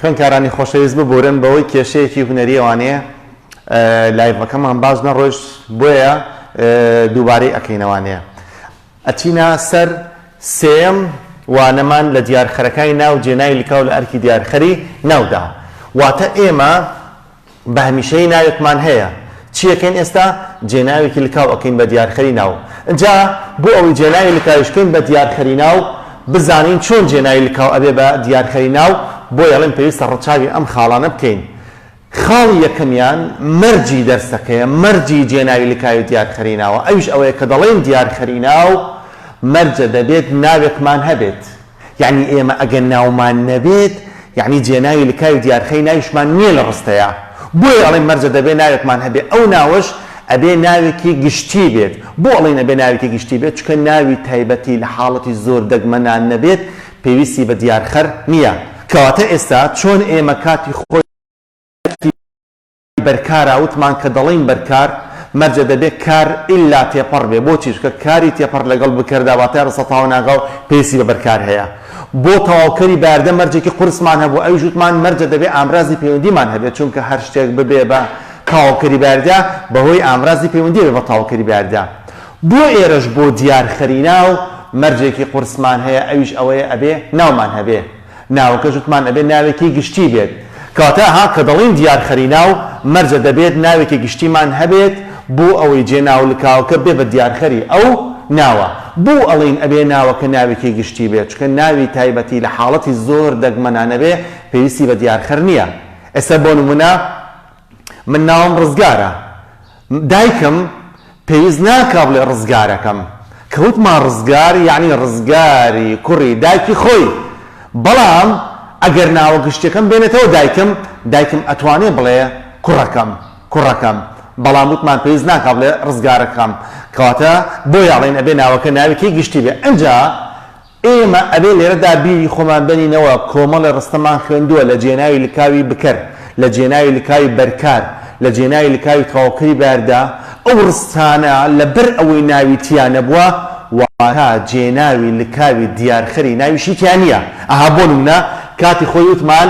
خوێندکارانی خۆشەویست ببورن بەهۆی کێشەیەکی هونەریەوانێ لایڤەکەمان باش نەڕۆیشت بۆیە دووبارەی ئەکەینەوانێ ئەچینە سەر سێیەم وانەمان لە دیارخەرەکانی ناو جێناوی لکاو لە ئەرکی دیارخەری ناودا واتە ئێمە بە هەمیشەیی ناوێکمان هەیە چی ئەکەین ئێستا؟ جێناوێکی لکاو ئەکەین بە دیارخەری ناو. ئینجا بۆ ئەوەی جێناوی لکاویش بکەین بە دیارخەری ناو بزانین چۆن جێناوی لکاو ئەبێ بە دیارخەری ناو بۆیە ئەڵێم پێویستە ڕەچاوی ئەم خاڵانە بکەین. خاڵی یەکەمیان مەرجی دەرسەکەیە، مەرجی جێناوی لکاوی دیارخەری ناوە ئەویش ئەوەیە کە دەڵێین دیارخەری ناو مەرجە دەبێت ناوێکمان هەبێت. یەعنی ئێمە ئەگەر ناومان نەبێت یەعنی جێناوی لکاوی دیارخەی ناویشمان نییە لە ڕستەیا بۆیە ئەڵێن مەرجە دەبێ ناوێکمان هەبێ ئەو ناوەش ئەبێ ناوێکی گشتی بێت بۆ ئەڵێن ئەبێ ناوێکی گشتی بێت چونکە ناوی تایبەتی لە حاڵەتی زۆر دەگمەنا نەبێت پێویستی بە دیارخەر نییە کەواتە ئێستا چۆن ئێمە کاتی خۆی بەرکارە، وتمان کە دەڵێین بەرکار، مەرجە دەبێ کار ئیلا تێپەڕ بێ، بۆچی؟ چونکە کاری تێپەڕ لەگەڵ بکەردا واتای ڕستە تەواو ناکا و پێویستی بە بەرکار هەیە. بۆ تەواوکەری بەیاردە مەرجێکی قورسمان هەبوو، ئەویش وتمان مەرجە دەبێ ئامرازی پەیوەندیمان هەبێ، چونکە هەر شتێک ببێ بە تەواوکەری بەیاردە، بەهۆی ئامرازی پەیوەندی ئەبێ بە تەواوکەری بەیاردە. بۆ ئێرەش بۆ دیارخەری ناو مەرجێکی قورسمان هەیە، ئەویش ئەوەیە ئەبێ ناومان هەبێ. ناوەکەش وتمان ئەبێ ناوێکی گشتی بێت. کەواتە ها کە دەڵێین دیارخەری ناو، مەرجە دەبێت ناوێکی گشتیمان هەبێت بۆ ئەوەی جێناولکاوەکە بێ بە دیارخەری ئەو ناوە. بۆ ئەڵێین ئەبێ ناوەکە ناوێکی گشتی بێت؟ چونکە ناوی تایبەتی لە حاڵەتی زۆر دەگمەنا نەبێ پێویستی بە دیارخەر نییە. ئێستا بۆ نموونە من ناوم ڕزگارە. دایکم پێویست ناکا بڵێ ڕزگارەکەم. کە وتمان ڕزگار یەعنی ڕزگاری کوڕی دایکی خۆی. بەڵام ئەگەر ناوە گشتیەکەم بێنێتەوە دایکم، دایکم ئەتوانێ بڵێ کوڕەکەم، کوڕەکەم. بەڵام وتمان پێویست ناکا بڵێ ڕزگارەکەم. کەواتە بۆیە ئەڵێین ئەبێ ناوەکە ناوێکی گشتی بێ. ئنجا ئێمە ئەبێ لێرەدا بیری خۆمان بەنینەوە کۆمەڵێ ڕستەمان خوێندووە لە جێناوی لکاوی بکەر، لە جێناوی لکاوی بەرکار، لە جێناوی لکاوی تەواوکەری باردا، ئەو ڕستانە لە بەر ئەوەی ناوی تیا نەبووە واتە جێناوی لکاوی دیارخەری ناویشی تیا نییە. ئەها بۆ نموونە کاتی خۆی وتمان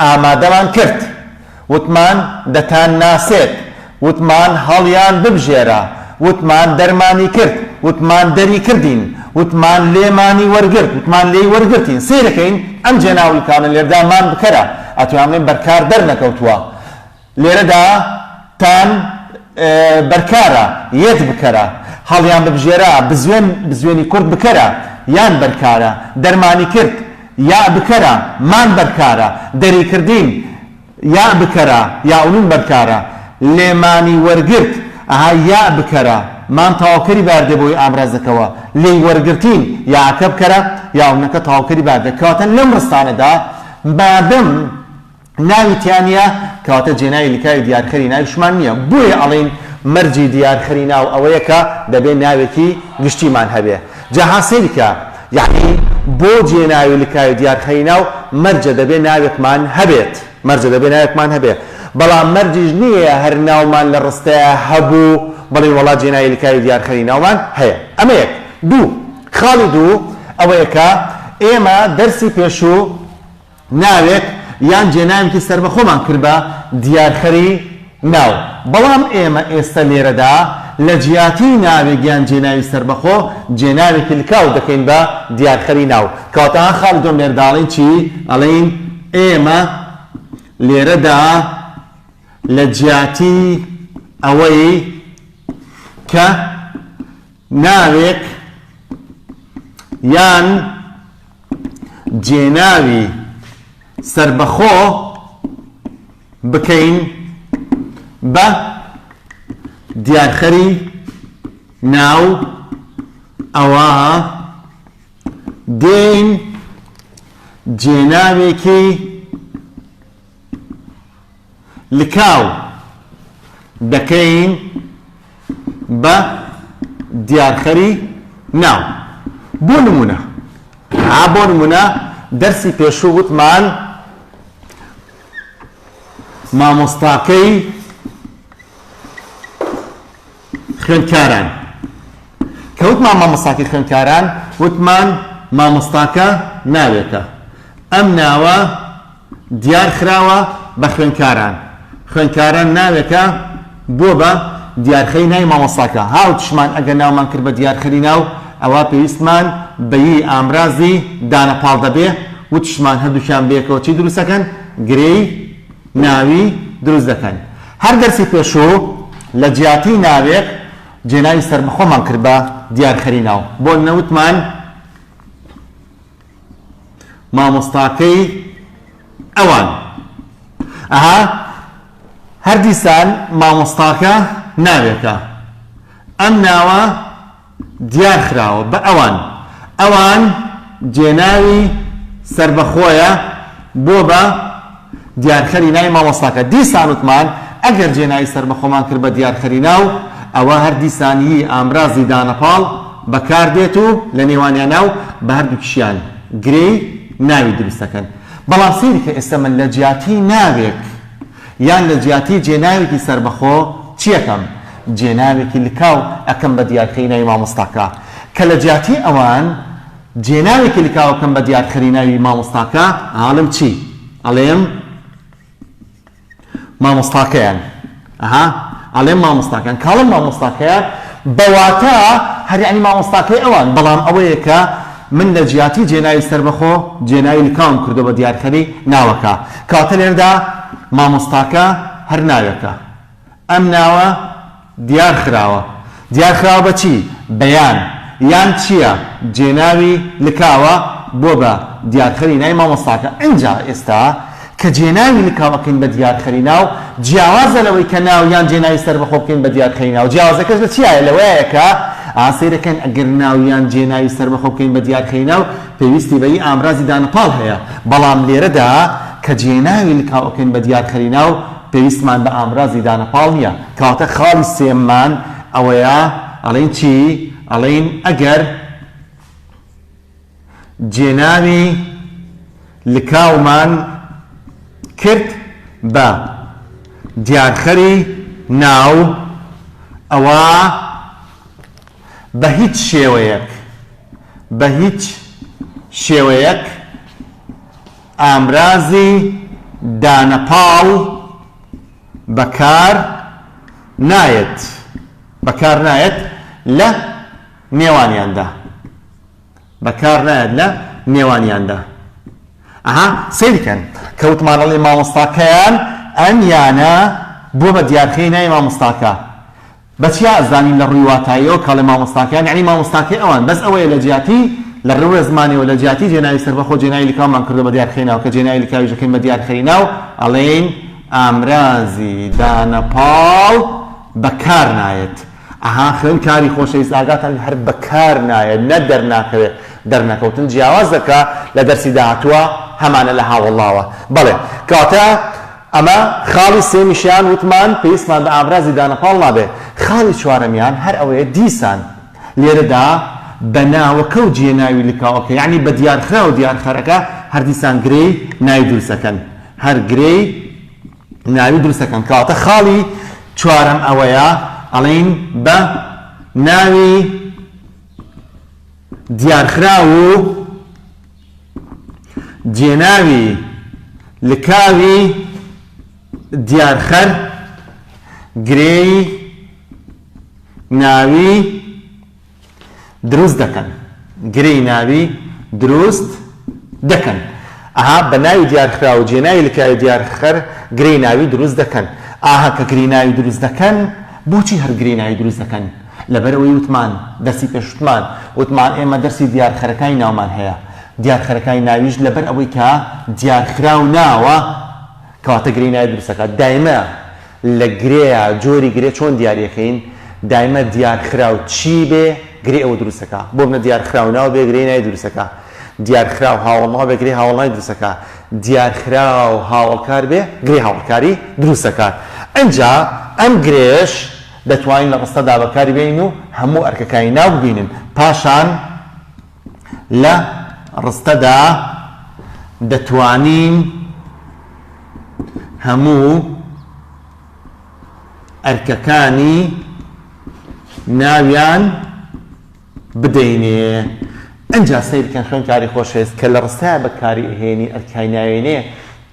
ئامادەمان کرد. وتمان دەتانناسێت، وتمان هەڵیان ببژێرە، وتمان دەرمانی کرد، وتمان دەری کردین، وتمان لێمانی وەرگرت، وتمان لێی وەرگرتین. سەیرەکەین ئەم جێناولکانە لێردا مان بکەرە، ئەتوانین بڵێین بەرکار دەرنەکەوتووە. لێرەدا تان بەرکارە، یەت بکەرە. هەڵیان ببژێرە، بزوێن بزوێنی کورت بکەرە، یان بەرکارە. دەرمانی کرد، یا بکەرە، مان بەرکارە. دەریکردین، یاء بکەرە، یاء و نون بەرکارە، لێمانی وەرگرت، ئەها یاء بکەرە، مان تەواوکەری باردێ بۆی ئامرازەکەوە، لێی وەرگرتین، یاءەکە بکەرە، یاء و نونەکە تەواوکەری باردێ، کەواتە لەم ڕستانەدا مادەم ناوی تیا نییە، کەواتە جێناوی لکاوی دیارخەری ناویشمان نییە، بۆیە ئەڵێین مەرجی دیارخەری ناو ئەوەیە کە دەبێ ناوێکی گشتیمان هەبێ. جا ها سەیرکە یەعنی بۆ جێناوی لکاوی دیارخەری ناو مەرجە دەبێ ناوێکمان هەبێت مەرجە دەبێ ناوێکمان هەبێ بەڵام مەرجیش نییە هەر ناومان لە ڕستەیا هەبوو بڵێین وەڵا جێناوی لکاوی دیارخەری ناومان هەیە ئەمە یەک دوو خاڵی دوو ئەوەیە کە ئێمە دەرسی پێشوو ناوێک یان جێناوێکی سەربەخۆمان کرد بە دیارخەری ناو، بەڵام ئێمە ئێستە لێرەدا لە جیاتی ناوێک یان جێناوی سەربەخۆ، جێناوێکی لکاو دەکەین بە دیارخەری ناو. کەواتە ها خاڵی دووەم لێرەدا ئەڵێین چی؟ ئەڵێین ئێمە لێرەدا لە جیاتی ئەوەی کە ناوێک یان جێناوی سەربەخۆ بکەین بە دیارخەری ناو ئەوا دێین جێناوێکی لکاو دەکەین بە دیارخەری ناو. بۆ نموونە ئا بۆ نموونە دەرسی پێشوو وتمان مامۆستاکەی خوێندکاران کە وتمان مامۆستاکەی خوێندکاران وتمان مامۆستاکە ناوێکە ئەم ناوە. دیار خراوە بە خوێندکاران. خوێندکاران ناوێکە بووە بە دیارخەری ناوی مامۆستاکە. هاوتشمان ئەگەر ناومان کرد بە دیارخەری ناو ئەوا پێویستمان بە ی ئامرازی دانەپاڵ دەبێ. وتشمان هەردووکیان بەیەکەوە چی دروست دەکەن؟ گرێی ناوی دروست دەکەن. هەر دەرسی پێشوو لە جیاتی ناوێک جێناوی سەربەخۆمان کرد بە دیارخەری ناو. بۆ نمونە وتمان مامۆستاکەی ئەوان. ئەها هەر دیسان مامۆستاکە ناوێکە. ئەم ناوە دیار خراوە بە ئەوان. ئەوان جێناوی سەربەخۆیە بۆ بە دیارخەری ناوی مامۆستاکە. دیسان وتمان ئەگەر جێناوی سەربەخۆمان کرد بە دیارخەری ناو، ئەوە هەر دیسان ی ئامرازی دانەپاڵ بەکار دێت و لە نێوانیانا و بە هەردووکیشیان گرێی ناوی دروست دەکەن. بەڵام سەیری کە ئێستا من لە جیاتی ناوێک یان لە جیاتی جێناوێکی سەربەخۆ چی ئەکەم؟ جێناوێکی لکاو ئەکەم بە دیارخەری ناوی مامۆستاکە. کە لە جیاتی ئەوان جێناوێکی لکاو ئەکەم بە دیارخەری ناوی مامۆستاکە، ئەڵێم چی؟ ئەڵێم مامۆستاکەیان. ئەها ئەڵێم مامۆستاکەیان. کاڵم مامۆستاکەیان بە واتا هەر یەعنی مامۆستاکەی ئەوان، بەڵام ئەوەیە کە من لە جیاتی جێناوی سەربەخۆ جێناوی لکاوم کردووە بە دیارخەری ناوەکە. کەواتە لێرەدا مامۆستاکە هەر ناوێکە. ئەم ناوە دیار خراوە. دیار خراوە بە چی؟ بە یان. یان چییە؟ جێناوی لکاوە بۆ بە دیارخەری ناوی مامۆستاکە. ئینجا ئێستا کە جێناوی لکاو ئەکەین بە دیارخەری ناو، جیاوازە لەوەی کە ناو یان جێناوی سەربەخۆ بکەین بە دیارخەری ناو. جیاوازەکەش لە چیایە؟ لەوەیە کە ئا سەیرەکەن ئەگەر ناو یان جێناوی سەربەخۆ بکەین بە دیارخەری ناو، پێویستی بە ی ئامرازی دانەپاڵ هەیە. بەڵام لێرەدا کە جێناوی لکاو ئەکەین بە دیارخەری ناو، پێویستمان بە ئامرازی دانەپاڵ نییە. کەواتە خاڵی سێیەممان ئەوەیە ئەڵێین چی؟ ئەڵێین ئەگەر جێناوی لکاومان کرد بە دیارخەری ناو ئەوا بە هیچ شێوەیەک بە هیچ شێوەیەک ئامرازی دانەپاڵ بەکار نایەت بەکار نایەت لە نێوانیاندا بەکار نایەت لە نێوانیاندا. ئەها سەیری کەن کە وتمان ئەڵێ مامۆستاکەیان ئەم یانە بووە بە دیارخەی ناوی مامۆستاکە بە چیا ئەزانین لە ڕووی واتاییەوە کە ئەڵێ مامۆستاکەیان یەعنی مامۆستاکەی ئەوان بەس ئەوەیە لە جیاتی لە ڕووێ زمانیەوە لە جیاتی جێناوی سەربەخۆ جێناوی لکاومان کردووە بە دیارخەی ناو کە جێناوی لکاویش ئەکەین بە دیارخەری ناو ئەڵێین ئامرازی دانەپاڵ بەکار نایەت ئەها خوێندکاری خۆشەویست ئاگاتان هەر بەکار نایەت نە دەرناکەوێ دەرنەکەوتن جیاوازە کە لە دەرسی داهاتووە هەمانە لە هاوەڵاوە بەڵێ کەواتە ئەمە خاڵی سێمیشیان وتمان پێویستمان بە ئامرازی دانەپاڵ نابێ خاڵی چوارەمیان هەر ئەوەیە دیسان لێرەدا بە ناوەکە و جێناوی لکاوەکە یەعنی بە دیارخراو و دیارخەرەکە هەر دیسان گرێی ناوی دروست ئەکەن هەر گرێی ناوی دروست ئەکەن کەواتە خاڵی چوارەم ئەوەیە ئەڵێین بە ناوی دیارخراو و جێناوی لکاوی دیارخەر گرێی ناوی دروست دەکەن گرێی ناوی دروست دەکەن ئەها بە ناوی دیارخراو و جێناوی لکاوی دیارخەر گرێی ناوی دروست دەکەن ئاها کە گرێی ناوی دروست دەکەن بۆچی هەر گرێی ناوی دروست دەکەن لەبەرئەوەی وتمان دەرسی پێشوتمان وتمان ئێمە دەرسی دیارخەرەکانی ناومان هەیە دیارخەرەکانی ناویش لەبەر ئەوەی کە دیارخراو ناوە کەواتە گرێی ناوی دروست دەکات دایمە لە گرێیا جۆری گرێ چۆن دیاری ئەکەین دایمە دیارخراو چی بێ گرێ ئەوە دروست ئەکا بۆ منە دیارخراو ناو بێ گرێی ناوی دروست ئەکا دیارخراو هاوەڵناو بێ گرێی هاوەڵناوی دروست ئەکا دیارخراو هاوەڵکار بێ گرێی هاوەڵکاری دروست ئەکات ئنجا ئەم گرێیەش دەتوانین لە ڕستەدا بەکاری بێنین و هەموو ئەرکەکانی ناو ببینن پاشان لە ڕستەدا دەتوانین هەموو ئەرکەکانی ناویان بدەینێ. ئنجا سەیرکەن خوێندکاری خۆشەویست کە لە ڕستەیا بەکاری ئەهێنی ئەرکای ناوێنێ.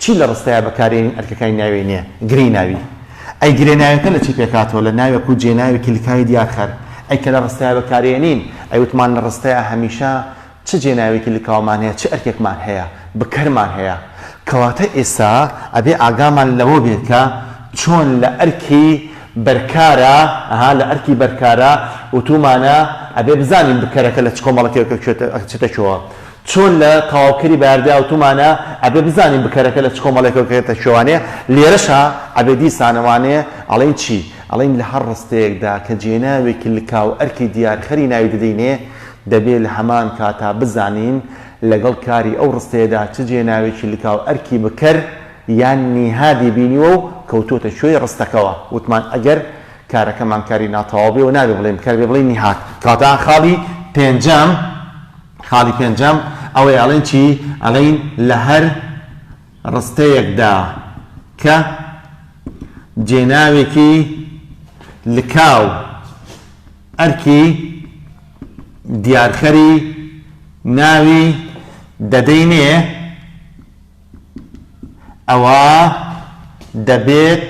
چی لە ڕستەیا بەکارێنین ئەرکەکانی ناوێ نیە؟ گرێی ناوی. ئەی گرێ ناوێکە لە چی پێکهاتووە؟ لە ناوێک و جێناوێکی لکاوی دیارخەر. ئەی کە لە ڕستەیا بەکارێنین، ئەی وتمان لە ڕستەیا هەمیشە چ جێناوێکی لکاومان هەیە، چ ئەرکێکمان هەیە؟ بکەرمان هەیە. کەواتە ئێستا ئەبێ ئاگامان لەوە بێت کە چۆن لە ئەرکی بەرکارا، ئەها لە ئەرکی بەرکارا وتومانە ئەبێ بزانین بکەرەکە لە چ کۆمەڵەکێکە ئەچێتە کوێوە. چۆن لە تەواوکەری بەیاردە وتومانە ئەبێ بزانین بکەرەکە لە چ کۆمەڵێکەوە کەوێتە کوێوانێ، لێرەشا ئەبێ دیسانەوانێ ئەڵێین چی؟ ئەڵێین لە هەر ڕستەیەکدا کە جێناوێکی لکاو ئەرکی دیارخەری ناوی دەدەینێ دەبێ لە هەمان کاتا بزانین لەگەڵ کاری ئەو ڕستەیەدا چ جێناوێکی لکاو ئەرکی بکەر یان نیهادی بینیوە و کەوتووەتە کوێی ڕستەکەوە، وتمان ئەگەر کارەکەمان کاری ناتەواو بێ و نابێ بڵێین بکەر بێ بڵێین نیهاد، کەواتە خاڵی پێنجەم. خاڵی پێنجەم ئەوەیە ئەڵێن چی؟ ئەڵێین لە هەر ڕستەیەکدا کە جێناوێکی لکاو ئەرکی دیارخەری ناوی دەدەینێ ئەوا دەبێت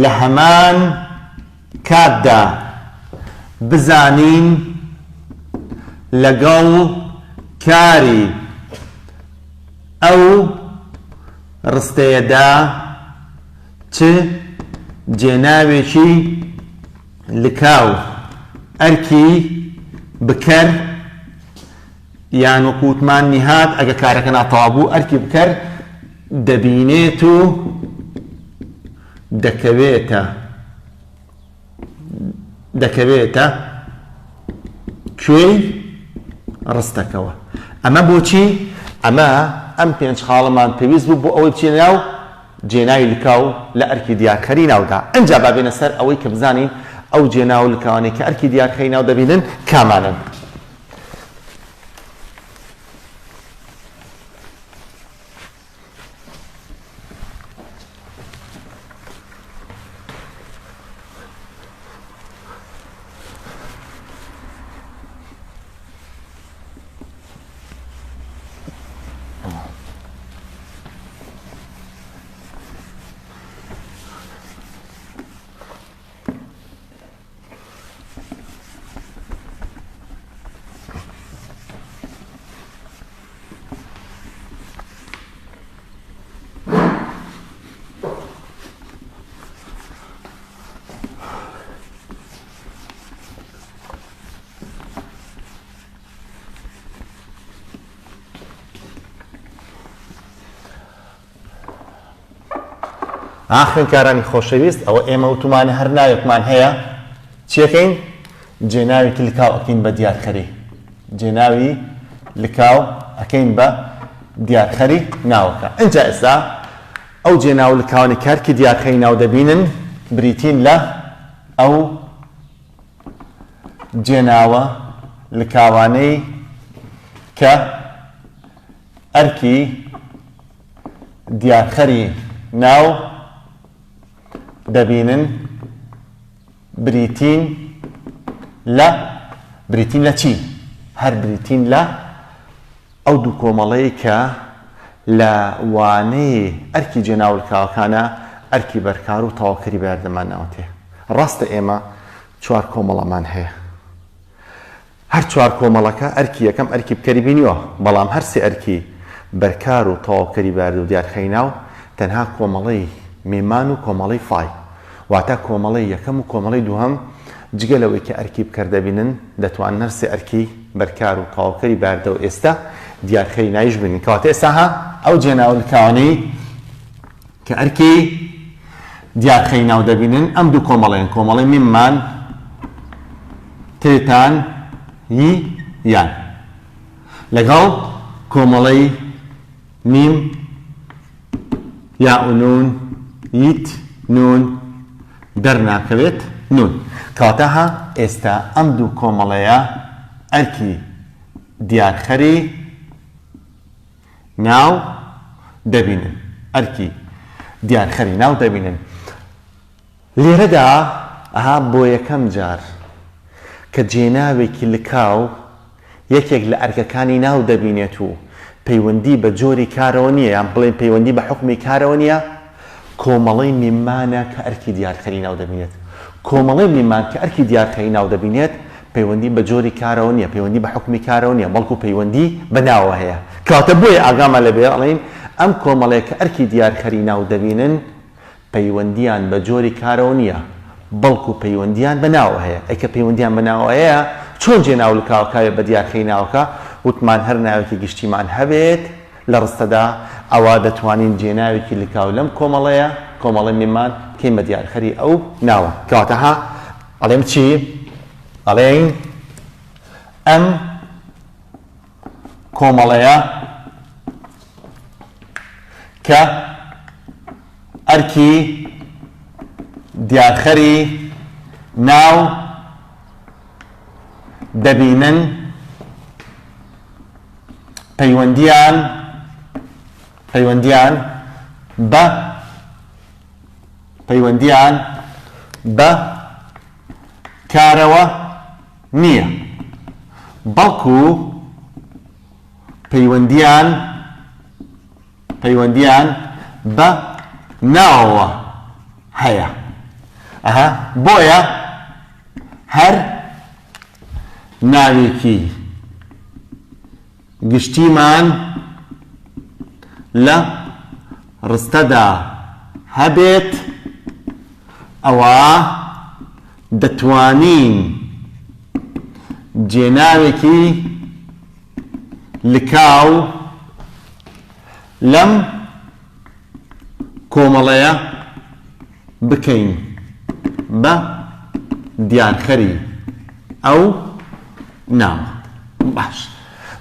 لە هەمان کاتدا بزانین لەگەڵ کاری ئەو ڕستەیەدا چ جێناوێکی لکاو ئەرکی بکەر یان وەکو وتمان نیهاد ئەگە کارەکە ناتەواو بوو ئەرکی بکەر دەبینێت و دەکەوێتە دەکەوێتە کوێی ڕستەکەوە. ئەمە بۆچی؟ ئەمە ئەم پێنج خاڵەمان پێویست بوو بۆ ئەوەی بچینە ناو جێناوی لکاو لە ئەرکی دیارخەری ناودا. ئنجا با بێینە سەر ئەوەی کە بزانین ئەو جێناو لکاوانەی کە ئەرکی دیارخەری ناو دەبینن کامانەن. ئا خوێندکارانی خۆشەویست ئەوە ئێمە وتومانە هەر ناوێکمان هەیە چیەکەین جێناوێکی لکاو ئەکەین بە دیارخەری جێناوی لکاو ئەکەین بە دیارخەری ناوەکە ئینجا ئێستا ئەو جێناو لکاوانەی کە ئەرکی دیارخەری ناو دەبینن بریتین لە ئەو جێناوە لکاوانەی کە ئەرکی دیارخەری ناو دەبینن بریتین لە بریتین لە چی؟ هەر بریتین لە ئەو دوو کۆمەڵەی کە لە وانەی ئەرکی جێناولکاوەکانە ئەرکی بەرکار و تەواوکەری بەیاردەمان ناوەتێ. ڕاستە ئێمە چوار کۆمەڵەمان هەیە. هەر چوار کۆمەڵەکە ئەرکی یەکەم ئەرکی بکەری بینیوە، بەڵام هەر سێ ئەرکی بەرکار و تەواوکەری بارد و دیارخەری ناو تەنها کۆمەڵەی مێمان و کۆمەڵەی فای واتە کۆمەڵەی یەکەم و کۆمەڵەی دووهەم جگە لەوەی کە ئەرکی بکەر دەبینن دەتوانن هەر سێ ئەرکی بەرکار و تەواوکەری باردە و ئێستا دیارخەری ناویش ببینن کەواتە ئێستا ها ئەو جێناولکاوانەی کە ئەرکی دیارخەری ناو دەبینن ئەم دوو کۆمەڵەیەن کۆمەڵەی میممان تێتان ی یان لەگەڵ کۆمەڵەی میم یاء و نون یت نون دەرناکەوێت نون کەواتە ها ئێستا ئەم دوو کۆمەڵەیە ئەرکی دیارخەری ناو دەبینن ئەرکی دیارخەری ناو دەبینن لێرەدا ئەها بۆ یەکەم جار کە جێناوێکی لکاو یەکێک لە ئەرکەکانی ناو دەبینێت و. پەیوەندی بە جۆری کارەوە نییە یان بڵێین پەیوەندی بە حوکمی کارەوە نییە، کۆمەڵەی میمانە کە ئەرکی دیارخەری ناو دەبینێت. کۆمەڵەی میمان کە ئەرکی دیارخەری ناو دەبینێت پەیوەندی بە جۆری کارەوە نییە، پەیوەندی بە حوکمی کارەوە نییە، بەڵکو پەیوەندی بە ناوەوە هەیە. کەواتە بۆیە ئاگامان لێ بێ ئەڵێین ئەم کۆمەڵەیە کە ئەرکی دیارخەری ناو دەبینن پەیوەندییان بە جۆری کارەوە نییە، بەڵکو پەیوەندییان بە ناوەوە هەیە. ئەی کە پەیوەندییان بە ناوەوە هەیە، چۆن جێناو لکاوەکە بێت بە دیارخەری ناوەکە؟ وتمان هەر ناوێکی گشتیمان هەبێت لە ڕستەدا، ئەوا دەتوانین جێناوێکی لکاو لەم کۆمەڵەیە، کۆمەڵەی میمان، بکەین بە دیارخەری ئەو ناوە. کەواتە ها ئەڵێم چی؟ ئەڵێین ئەم کۆمەڵەیە کە ئەرکی دیارخەری ناو دەبینن پەیوەندیان پەیوەندیان بە پەیوەندیان بە کارەوە نییە بەڵکو پەیوەندیان پەیوەندیان بە ناوەوە هەیە ئەها بۆیە هەر ناوێکی گشتیمان لە ڕستەدا هەبێت ئەوا دەتوانین جێناوێکی لکاو لەم کۆمەڵەیە بکەین بە دیارخەری ئەو ناوە. باش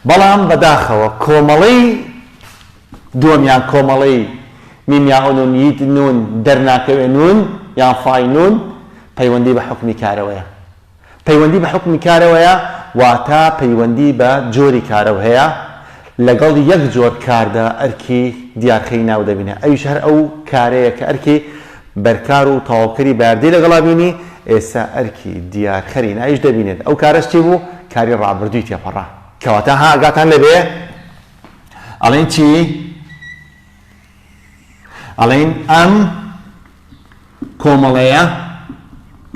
بەڵام بەداخەوە کۆمەڵەی دووەم یان کۆمەڵەی میم یا نون یت نون دەرناکەوێ نون یان فای نون پەیوەندی بە حوکمی کارەوەیە. پەیوەندی بە حوکمی کارەوەیە واتە پەیوەندی بە جۆری کارەوە هەیە، لەگەڵ یەک جۆر کاردا ئەرکی دیارخەری ناو دەبینێ ئەویش هەر ئەو کارەیە کە ئەرکی بەرکار و تەواوکەری بەیاردەی لەگەڵا بینی، ئێستا ئەرکی دیارخەری ناویش دەبینێت، ئەو کارەش چی بوو؟ کاری ڕابردووی تێپەڕە. کەواتە ها ئاگاتان لێ بێ ئەڵێین چی؟ ئەڵێین ئەم کۆمەڵەیە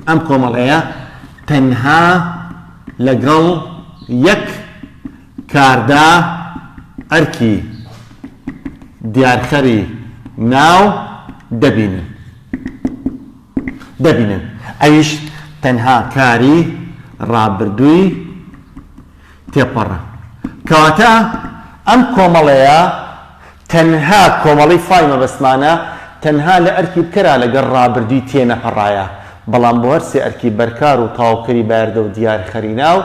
ئەم کۆمەڵەیە تەنها لەگەڵ یەک کاردا ئەرکی دیارخەری ناو دەبینن دەبینن ئەویش تەنها کاری ڕابردووی تێپەڕە. کەواتە ئەم کۆمەڵەیە تەنها کۆمەڵەی فای مەبەستمانە تەنها لە ئەرکی بکەرا لەگەڵ ڕابردووی تێنەپەڕایە، بەڵام بۆ هەر سێ ئەرکی بەرکار و تەواوکەری بایەردە و دیارخەری ناو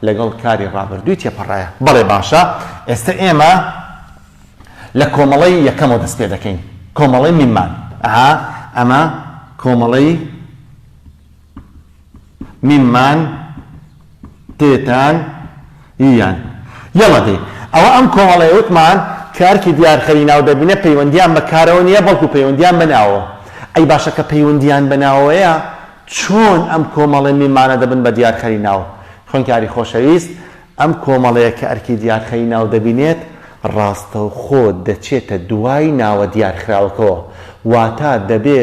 لەگەڵ کاری ڕابردووی تێپەڕایە. بەڵێ باشە ئێستە ئێمە لە کۆمەڵەی یەکەمەوە دەست پێ دەکەین، کۆمەڵەی میممان. ئەها ئەمە کۆمەڵەی. میممان تێتان یان یەڵە دەی ئەوە ئەم کۆمەڵەیە وتمان کە ئەرکی دیارخەری ناو دەبینە پەیوەندیان بە کارەوە نییە بەڵکو پەیوەندیان بە ناوەوە ئەی باشە کە پەیوەندیان بە ناوەوەیە چۆن ئەم کۆمەڵە میمانە دەبن بە دیارخەری ناو خوێندکاری خۆشەویست ئەم کۆمەڵەیە کە ئەرکی دیارخەری ناو دەبینێت، ڕاستەوخۆ دەچێتە دوای ناوە دیارخراوەکەوە، واتە دەبێ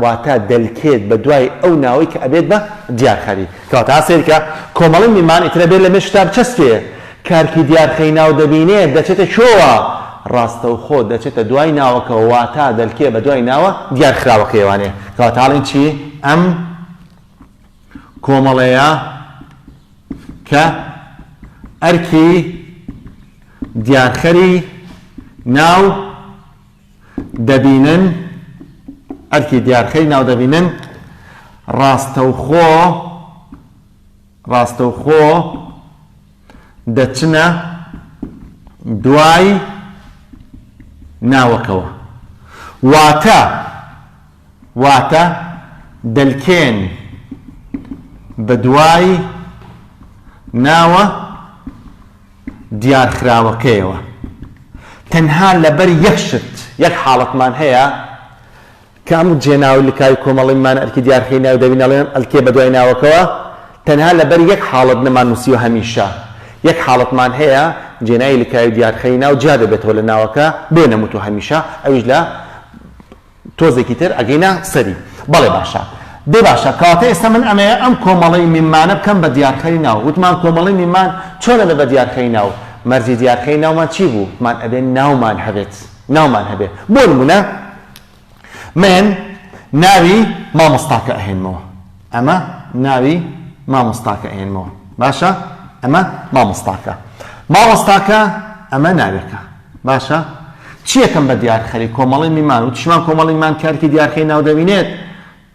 واتە دەلکێت بە دوای ئەو ناوەی کە ئەبێت بە دیارخەری. کەواتە ها سەیرکە، کۆمەڵەی میمان ئیتر ئەبێت لە مێشکتا بچەسپێ کە ئەرکی دیارخەری ناو دەبینێت دەچێتە کوێوە؟ ڕاستەوخۆ دەچێتە دوای ناوەکەوە، واتە دەلکێ بە دوای ناوە دیارخراوەکەیەوانێ. کەواتە ئەڵێین چی؟ ئەم کۆمەڵەیە کە ئەرکی دیارخەری ناو دەبینن ئەرکی دیارخەری ناو دەبینن ڕاستەوخۆ ڕاستەوخۆ دەچنە دوای ناوەکەوە واتە واتە دەلکێن بەدوای ناوە دیارخراوەکەیەوە. تەنها لەبەر یەک شت، یەک حاڵەتمان هەیە کە ئەم جێناو لکاوی کۆمەڵی مان ئەرکی دیارخەری ناو دەبین ئەڵێن ئەلکێ بەدوای ناوەکەوە، تەنها لەبەر یەک حاڵەت نەمان نووسیوە هەمیشە. یەک حاڵەتمان هەیە جێناوی لکاوی دیارخەری ناو جیا دەبێتەوە لە ناوەکە بۆیە نەموتووە هەمیشە ئەویش لە تۆزێکی تر ئەگەینە سەری. بەڵێ باشە. دەی باشە کەواتە ئێستا من ئەمەیە ئەم کۆمەڵەی میمانە بکەم بە دیارخەری ناو. وتمان کۆمەڵەی میمان چۆن ئەبێ بە دیارخەری ناو؟ مەرجی دیارخەری ناومان چی بوو؟ وتمان ئەبێ ناومان هەبێت. ناومان هەبێ. بۆ نموونە من ناوی مامۆستاکە ئەهێنمەوە. ئەمە ناوی مامۆستاکە ئەهێنمەوە. باشە؟ ئەمە مامۆستاکە. مامۆستاکە ئەمە ناوێکە. باشە چی ئەکەم بە دیارخەری کۆمەڵەی میمان وتیشمان کۆمەڵی میمان کارکی دیارخەری ناو دەبینێت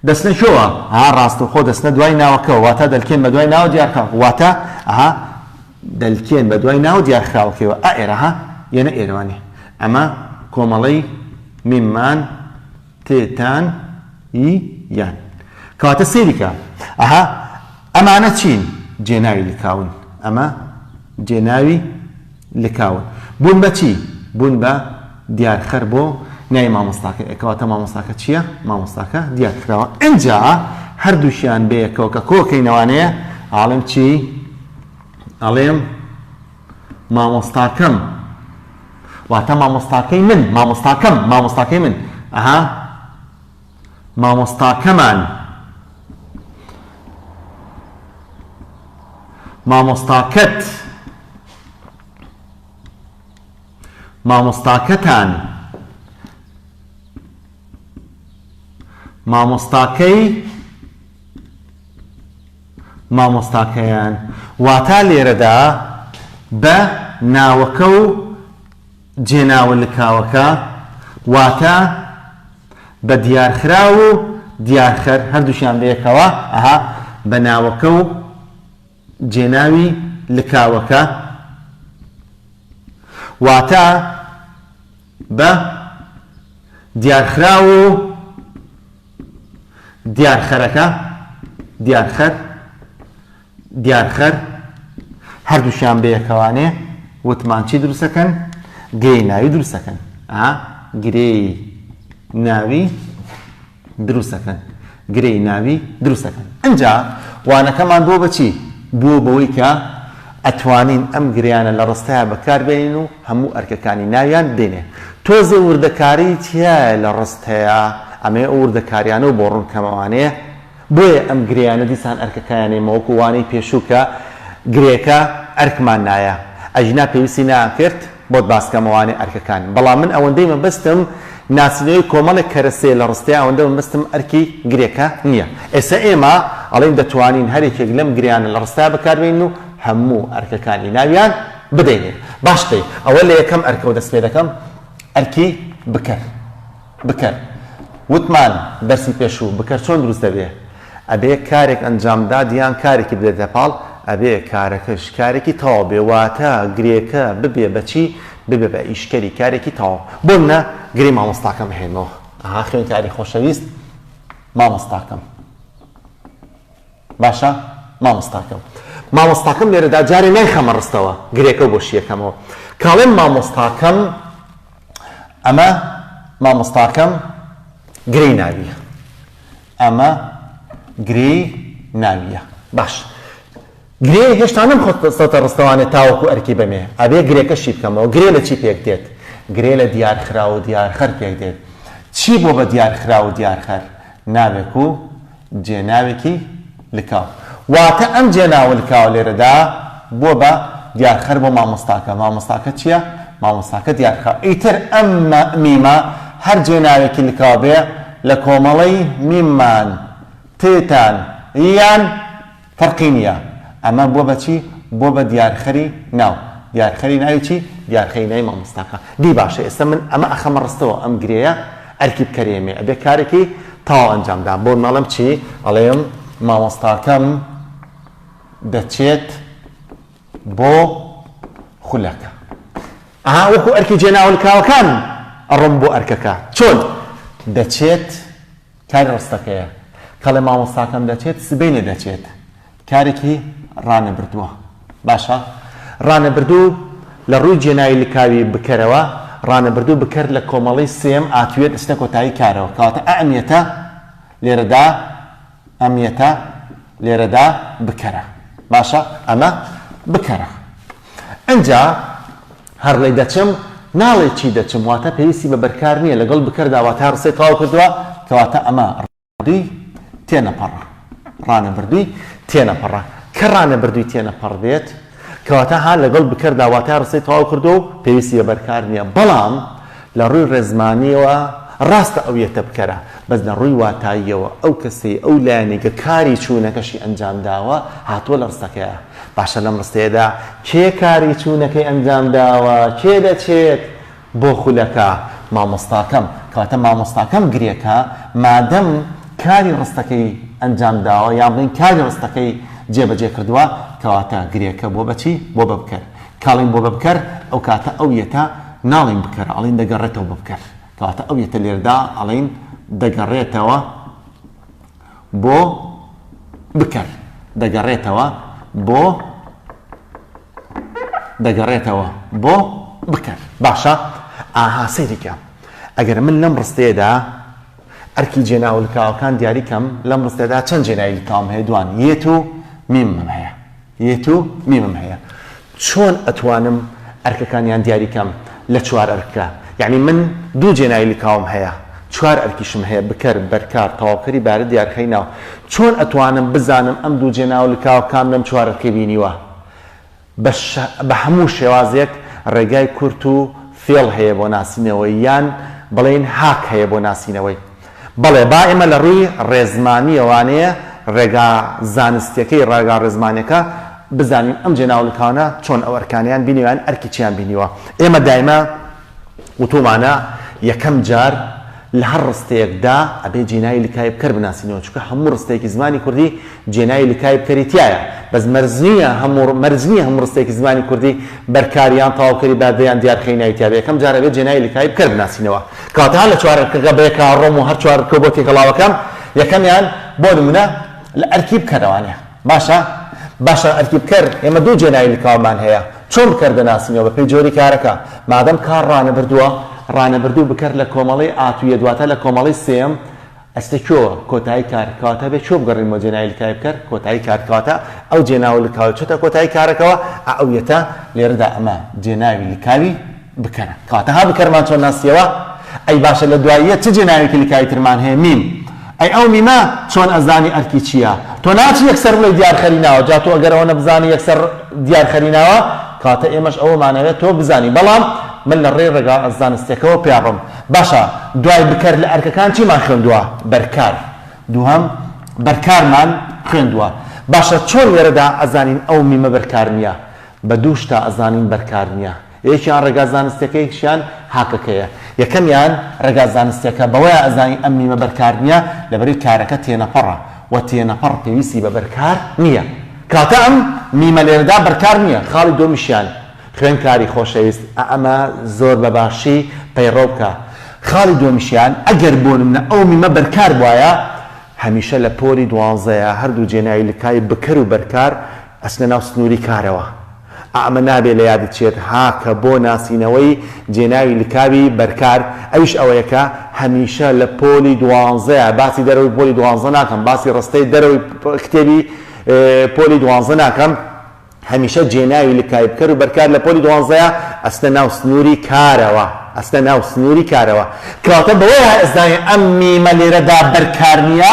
دەچنە کوێوە ها ڕاستەوخۆ دەچنە دوای ناوەکەوە واتە دەلکێن بە دوای ناوە دیارخە واتە ئەها دەلکێن بە دوای ناوە دیارخراوەکەیەوە ئا ئێرە ها یەنە ئێرەوانی ئەمە کۆمەڵەی میمان تێتان ی یان کەواتە سەیری کە ئەها ئەمانە چین جێناوی لکاون ئەمە جێناوی لکاون بوون بە چی بوون بە دیارخەر بۆ ناوی مامۆستاکە ئێ کەواتە مامۆستاکە چییە مامۆستاکە دیارخراوە ئینجا هەردووکیان بەیەکەوە کە کۆکەینەوانەیە ئاڵێم چی ئەڵێم مامۆستاکەم واتە مامۆستاکەی من مامۆستاکەم مامۆستاکەی من ئەها مامۆستاکەمان مامۆستاکەت مامۆستاکەتان مامۆستاکەی مامۆستاکەیان واتا لێرەدا بە ناوەکە و جێناوە لکاوەکە واتە بە دیارخراو و دیارخەر هەردووکیان بەیەکەوە ئەها بە ناوەکە و جێناوی لکاوەکە واتە بە دیارخراو و دیارخەرەکە، دیارخەر، دیارخەر، هەردووکیان بەیەکەوانێ وتمان چی دروست ئەکەن؟ گرێی ناوی دروست ئەکەن. ئا گرێی ناوی دروست ئەکەن. گرێی ناوی دروست ئەکەن. ئینجا وانەکەمان بووە بە چی؟ بووە بەوەی کە ئەتوانین ئەم گرێیانە لە ڕستەیا بەکار بێنین و هەموو ئەرکەکانی ناویان بدەینێ. تۆزێ وردەکاری تیایە لە ڕستەیا، ئەمەوێ ئەو وردەکاریانەو بۆ ڕوون کەمەوانێ، بۆیە ئەم گرێیانە دیسان ئەرکەکایان ئێمە وەکو وانەی پێشوو کە گرێکە ئەرکمان نایە ئەگینا پێویستی ناکرد بۆت باس کەمەوانێ ئەرکەکان بەڵام من ئەوەندەی مەبەستم ناسینەوەی کۆمەڵێک کەرەسەیە لە ڕستەیا ئەوەندە مەبەستم ئەرکی گرێکە نییە ئێستا ئێمە ئەڵێین دەتوانین هەریەکێک لەم گرێیانە لە ڕستەیا بەکاربێنین و هەموو ئەرکەکانی ناویان بدەینێ باش دەی ئەوە لە یەکەم ئەرکەوە دەست پێ دەکەم ئەرکی بکەر بکەر وتمان دەرسی پێشوو بکەر چۆن دروست دەبێ ئەبێ کارێک ئەنجام دات یان کارێکی بدرێتە پاڵ ئەبێ کارەکەش کارێکی تەواو بێ واتە گرێکە ببێ بە چی ببێ بە ئیشکەری کارێکی تەواو بۆ منە گرێی مامۆستاکەم ئەهێنمەوە ئەها خوێندکاری خۆشەویست مامۆستاکەم باشە مامۆستاکەم مامۆستاکەم لێرەدا جارێ نایخەمە ڕستەوە گرێکە و بۆ شیەکەمەوە کاڵێم مامۆستاکەم ئەمە مامۆستاکەم گرێی ناویە ئەمە گرێی ناویە باش گرێ هێشتا نەم خستۆتە ڕستەوانێ تاوەکو ئەرکی بەمێ ئەبێ گرێکە شی بکەمەوە گرێ لە چی پێک دێت گرێ لە دیارخراو و دیارخەر پێک دێت چی بۆ بە دیارخراو و دیارخەر ناوێک و جێناوێکی لکاو. واتە ئەم جێناوە لکاوە لێرەدا بووە بە دیارخەر بۆ مامۆستاکە. مامۆستاکە چییە؟ مامۆستاکە دیارخراوە. ئیتر ئەم میمە هەر جێناوێکی لکاو بێ لە کۆمەڵەی میممان، تتان، یان فەرقی نییە. ئەمە بووە بە چی؟ بووە بە دیارخەری ناو. دیارخەری ناوی چی؟ دیارخەری ناوی مامۆستاکە. دی باشە ئێستا من ئەمە ئەخەمە ڕستەوە ئەم گرێیە ئەرکی بکەرێمێ ئەبێ کارێکی تەواو ئەنجام دا. بۆ ناڵێم چی؟ ئەڵێم مامۆستاکەم دەچێت بۆ خولەکە. ئەها وەکو ئەرکی جێناوەلکاوەکان ئەڕۆم بۆ ئەرکەکە. چۆن؟ دەچێت کاری ڕستەکەیە. کەڵێ مامۆستاکەم دەچێت سبەینێ دەچێت. کارێکی ڕانەبردووە. باشە ڕانەبردوو لە ڕووی جێناوی لکاوی بکەرەوە، ڕانەبردوو بکەر لە کۆمەڵەی سێیەم ئاتوێت ئەچنە کۆتایی کارەوە کەواتە ئەمیەتە لێرەدا ئەمیەتە لێرەدا بکەرە. باشە ئەمە بکەرە. ئنجا هەر ڵێی دەچم ناڵێی چی دەچم واتە پێویستی بە بەرکار نییە لەگەڵ بکەردا واتای ڕستەی تەواو کردووە کەواتە ئەمە ڕابردووی تێنەپەڕە ڕانەبردووی تێنەپەڕە کە ڕانەبردووی تێنەپەڕ بێت کەواتە ها لەگەڵ بکەردا واتای ڕستەی تەواو کردووە و پێویستی بە بەرکار نییە بەڵام لە ڕووی ڕێزمانییەوە ڕاستە ئەو یەتە بکەرە بەس لە ڕووی واتاییەوە ئەو کەسەی ئەو لایەنەی کە کاری چوونەکەشی ئەنجام داوە هاتووە لە ڕستەکەیا باشە لەم ڕستەیەدا کێ کاری چوونەکەی ئەنجام داوە؟ کێ دەچێت بۆ خولەکە؟ مامۆستاکەم. کەواتە مامۆستاکەم گرێکە مادەم کاری ڕستەکەی ئەنجام داوە یان بڵێین کاری ڕستەکەی جێبەجێ کردووە کەواتە گرێکە بۆ بە چی؟ بۆ بە بکەر. کاڵین بۆ بە بکەر ئەو کاتە ئەو یەتە ناڵێین بکەرە ئەڵێین دەگەڕێتەوە بۆ بکەر. کەواتە ئەو یەتە لێردا ئەڵێین دەگەڕێتەوە بۆ بکەر دەگەڕێتەوە بۆ دەگەڕێتەوە بۆ بکەر باشە ئاها سەیری کە ئەگەر من لەم ڕستەیەدا ئەرکی جێناولکاوەکان دیاری کەم لەم ڕستەدا چەند جێناوی لکاوم هەیە دوان یێت و میمم هەیە یێت و میمم هەیە چۆن ئەتوانم ئەرکەکانیان دیاری کەم لە چوار ئەرکە یەعنی من دوو جێناوی لکاوم هەیە چوار ئەرکیشم هەیە بکەر بەرکار تەواوکەری بارە دیارخەری ناو چۆن ئەتوانم بزانم ئەم دوو جێناوە لکاوە کام لەم چوار ئەرکەی بینیوە بە بە هەموو شێوازێک ڕێگای کورت و فێڵ هەیە بۆ ناسینەوەی یان بڵێین هاک هەیە بۆ ناسینەوەی بەڵێ با ئێمە لە ڕووی ڕێزمانییەوانەیە ڕێگا زانستییەکەی ڕێگا ڕێزمانییەکە بزانین ئەم جێناولکانە چۆن ئەو ئەرکانەیان بینیوە یان ئەرکی چیان بینیوە. ئێمە دایمە وتوومانە یەکەم جار لە هەر ڕستەیەکدا ئەبێ جێناوی لکاوی بکەر بناسینەوە چونکە هەموو ڕستەیەکی زمانی کوردی جێناوی لکاوی بکەری تیایە بەس مەرج نییە هەموو مەرج نییە هەموو ڕستەیەکی زمانی کوردی بەرکار یان تەواوکەری بادە یان دیارخەری ناوی تیابێ یەکەم جار ئەبێ جێناوی لکاوی بکەر بناسینەوە. کەواتە هەر لە چوار ئەرکەکە بەیەکا ڕۆم و هەر چوار ئەرکەو بۆ تێکەڵاوەکەم یەکەمیان بۆ نمونە لە ئەرکی بکەرەوانە باشە باشە ئەرکی بکەر ئێمە دوو جێناوی لکاومان هەیە چۆن بکەر دەناسینەوە بەپێی جۆری کارەکە مادەم کار ڕانەبردووە ڕانەبردوو بکەر لە کۆمەڵەی ئاتویە دواتە لە کۆمەڵەی سێیەم ئەچتە کوێوە؟ کۆتایی کار، کەواتە بێ کوێ بگەڕێینەوە جێناوی لکاوی بکەر؟ کۆتایی کار، کەواتە ئەو جێناوە لکاوە چۆتە کۆتایی کارەکەوە، ئا ئەو یەتە لێرەدا ئەمە جێناوی لکاوی بکەرە. کەواتە ها بکەرمان چۆن ناسیەوە؟ ئەی باشە لە دوای یە چ جێناوێکی لکاوی ترمان هەیە؟ میم. ئەی ئەو میمە چۆن ئەزانی ئەرکی چییە؟ تۆ ناچی یەکسەر بڵێی دیارخەری ناوە، جا تۆ ئەگەر ئەوە نەبزانی یەکسەر دیارخەری ناوە، کەواتە ئێمەش ئەوەمانەوێت تۆ بزانی، بەڵام من لە ڕێی ڕێگا زانستیەکەوە پێیاڕۆم. باشە دوای بکەر لە ئەرکەکان چیمان خوێندووە؟ بەرکار. دووهەم بەرکارمان خوێندووە. باشە چۆن لێرەدا ئەزانین ئەو میمە بەرکار نییە؟ بە دوو شتا ئەزانین بەرکار نییە. یەکیان ڕێگا زانستیەکە یەکیشیان هاکەکەیە. یەکەمیان ڕێگا زانستیەکە بەوەیا ئەزانین ئەم میمە بەرکار نییە لەبەرەی کارەکە تێنەپەڕە و تێنەپەڕ پێویستی بە بەرکار نییە. کەواتە ئەم میمە لێرەدا بەرکار نییە. خاڵی دووەمیشیان خوێندکاری خۆشەویست ئەمە زۆر بە باشی پەیڕەو بکە. خاڵی دووەمیشیان ئەگەر بۆ نمونە ئەو میمە بەرکار بوایە هەمیشە لە پۆلی دوانزەیا هەردوو جێناوی لکاوی بکەر و بەرکار ئەچنە ناو سنووری کارەوە ئەمە نابێ لە یادت چێت ها کە بۆ ناسینەوەی جێناوی لکاوی بەرکار ئەویش ئەوەیە کە هەمیشە لە پۆلی دوانزەیا باسی دەرەوەی پۆلی دوانزە ناکەم باسی ڕستەی دەرەوەی کتێبی پۆلی دوانزە ناکەم هەمیشە جێناوی لکاوی بکەر و بەرکار لە پۆلی دوانزەیا ئەچنە ناو سنووری کارەوە ئەچنە ناو سنووری کارەوە کەواتە بەوەیە ئەزانین ئەم میمە لێرەدا بەرکار نییە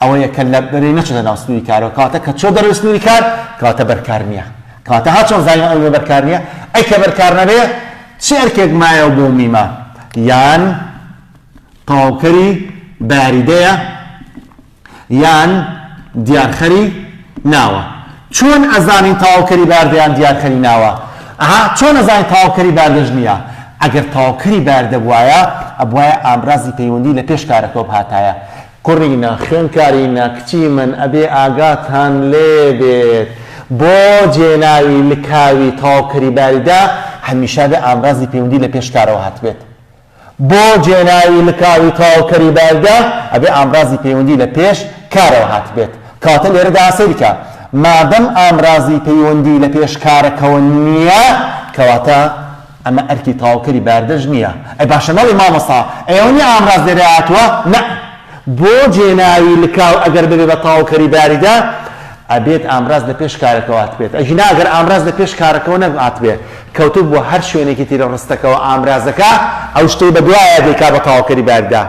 ئەوەیە کە لە بەرەی نەچۆتە ناو سنووری کارەوە کەواتە کە چۆ دەرەوەی سنووری کار کەواتە بەرکار نییە کەواتە ها چۆن زانین ئەم میمە بەرکار نییە ئەی کە بەرکار نەبێ چ ئەرکێک مایەوە بۆ میمە یان تەواوکەری باریدەیە یان دیارخەری ناوە. چۆن ئەزانین تەواوکەری باردە یان دیارخەری ناوە؟ ئەها چۆن ئەزانین تەواوکەری باردەش نییە؟ ئەگەر تەواوکەری باردە بوایە ئەبوایە ئامرازی پەیوەندی لە پێش کارەکەوە بهاتایە. کوڕینە، خوێندکارینە، کچی من ئەبێ ئاگاتان لێ بێت بۆ جێناوی لکاوی تەواوکەری باریدە هەمیشە ئەبێ ئامرازی پەیوەندی لە پێش کارەوە هاتبێت. بۆ جێناوی لکاوی تەواوکەری بارگە ئەبێ ئامرازی پەیوەندی لە پێش کارەوە هاتبێت. کەواتە لێرەدا سەیرکە مادەم ئامرازی پەیوەندی لە پێش کارەکەوە نییە کەواتە ئەمە ئەرکی تەواوکەری باردەش نییە. ئەی باشە نەڵێی مامۆستا ئەی ئەوە نییە ئامراز لێرە هاتووە؟ نە. بۆ جێناوی لکاو ئەگەر ببێ بە تەواوکەری باریدە. ئەبێت ئامراز لە پێش کارەکەوە هاتبێت ئەگینا ئەگەر ئامراز لە پێش کارەکەوە نەهاتبێ کەوتبووە هەر شوێنێکی تری ڕستەکەوە ئامرازەکە ئەو شتەی بە دوایا دەیکا بە تەواوکەری باردا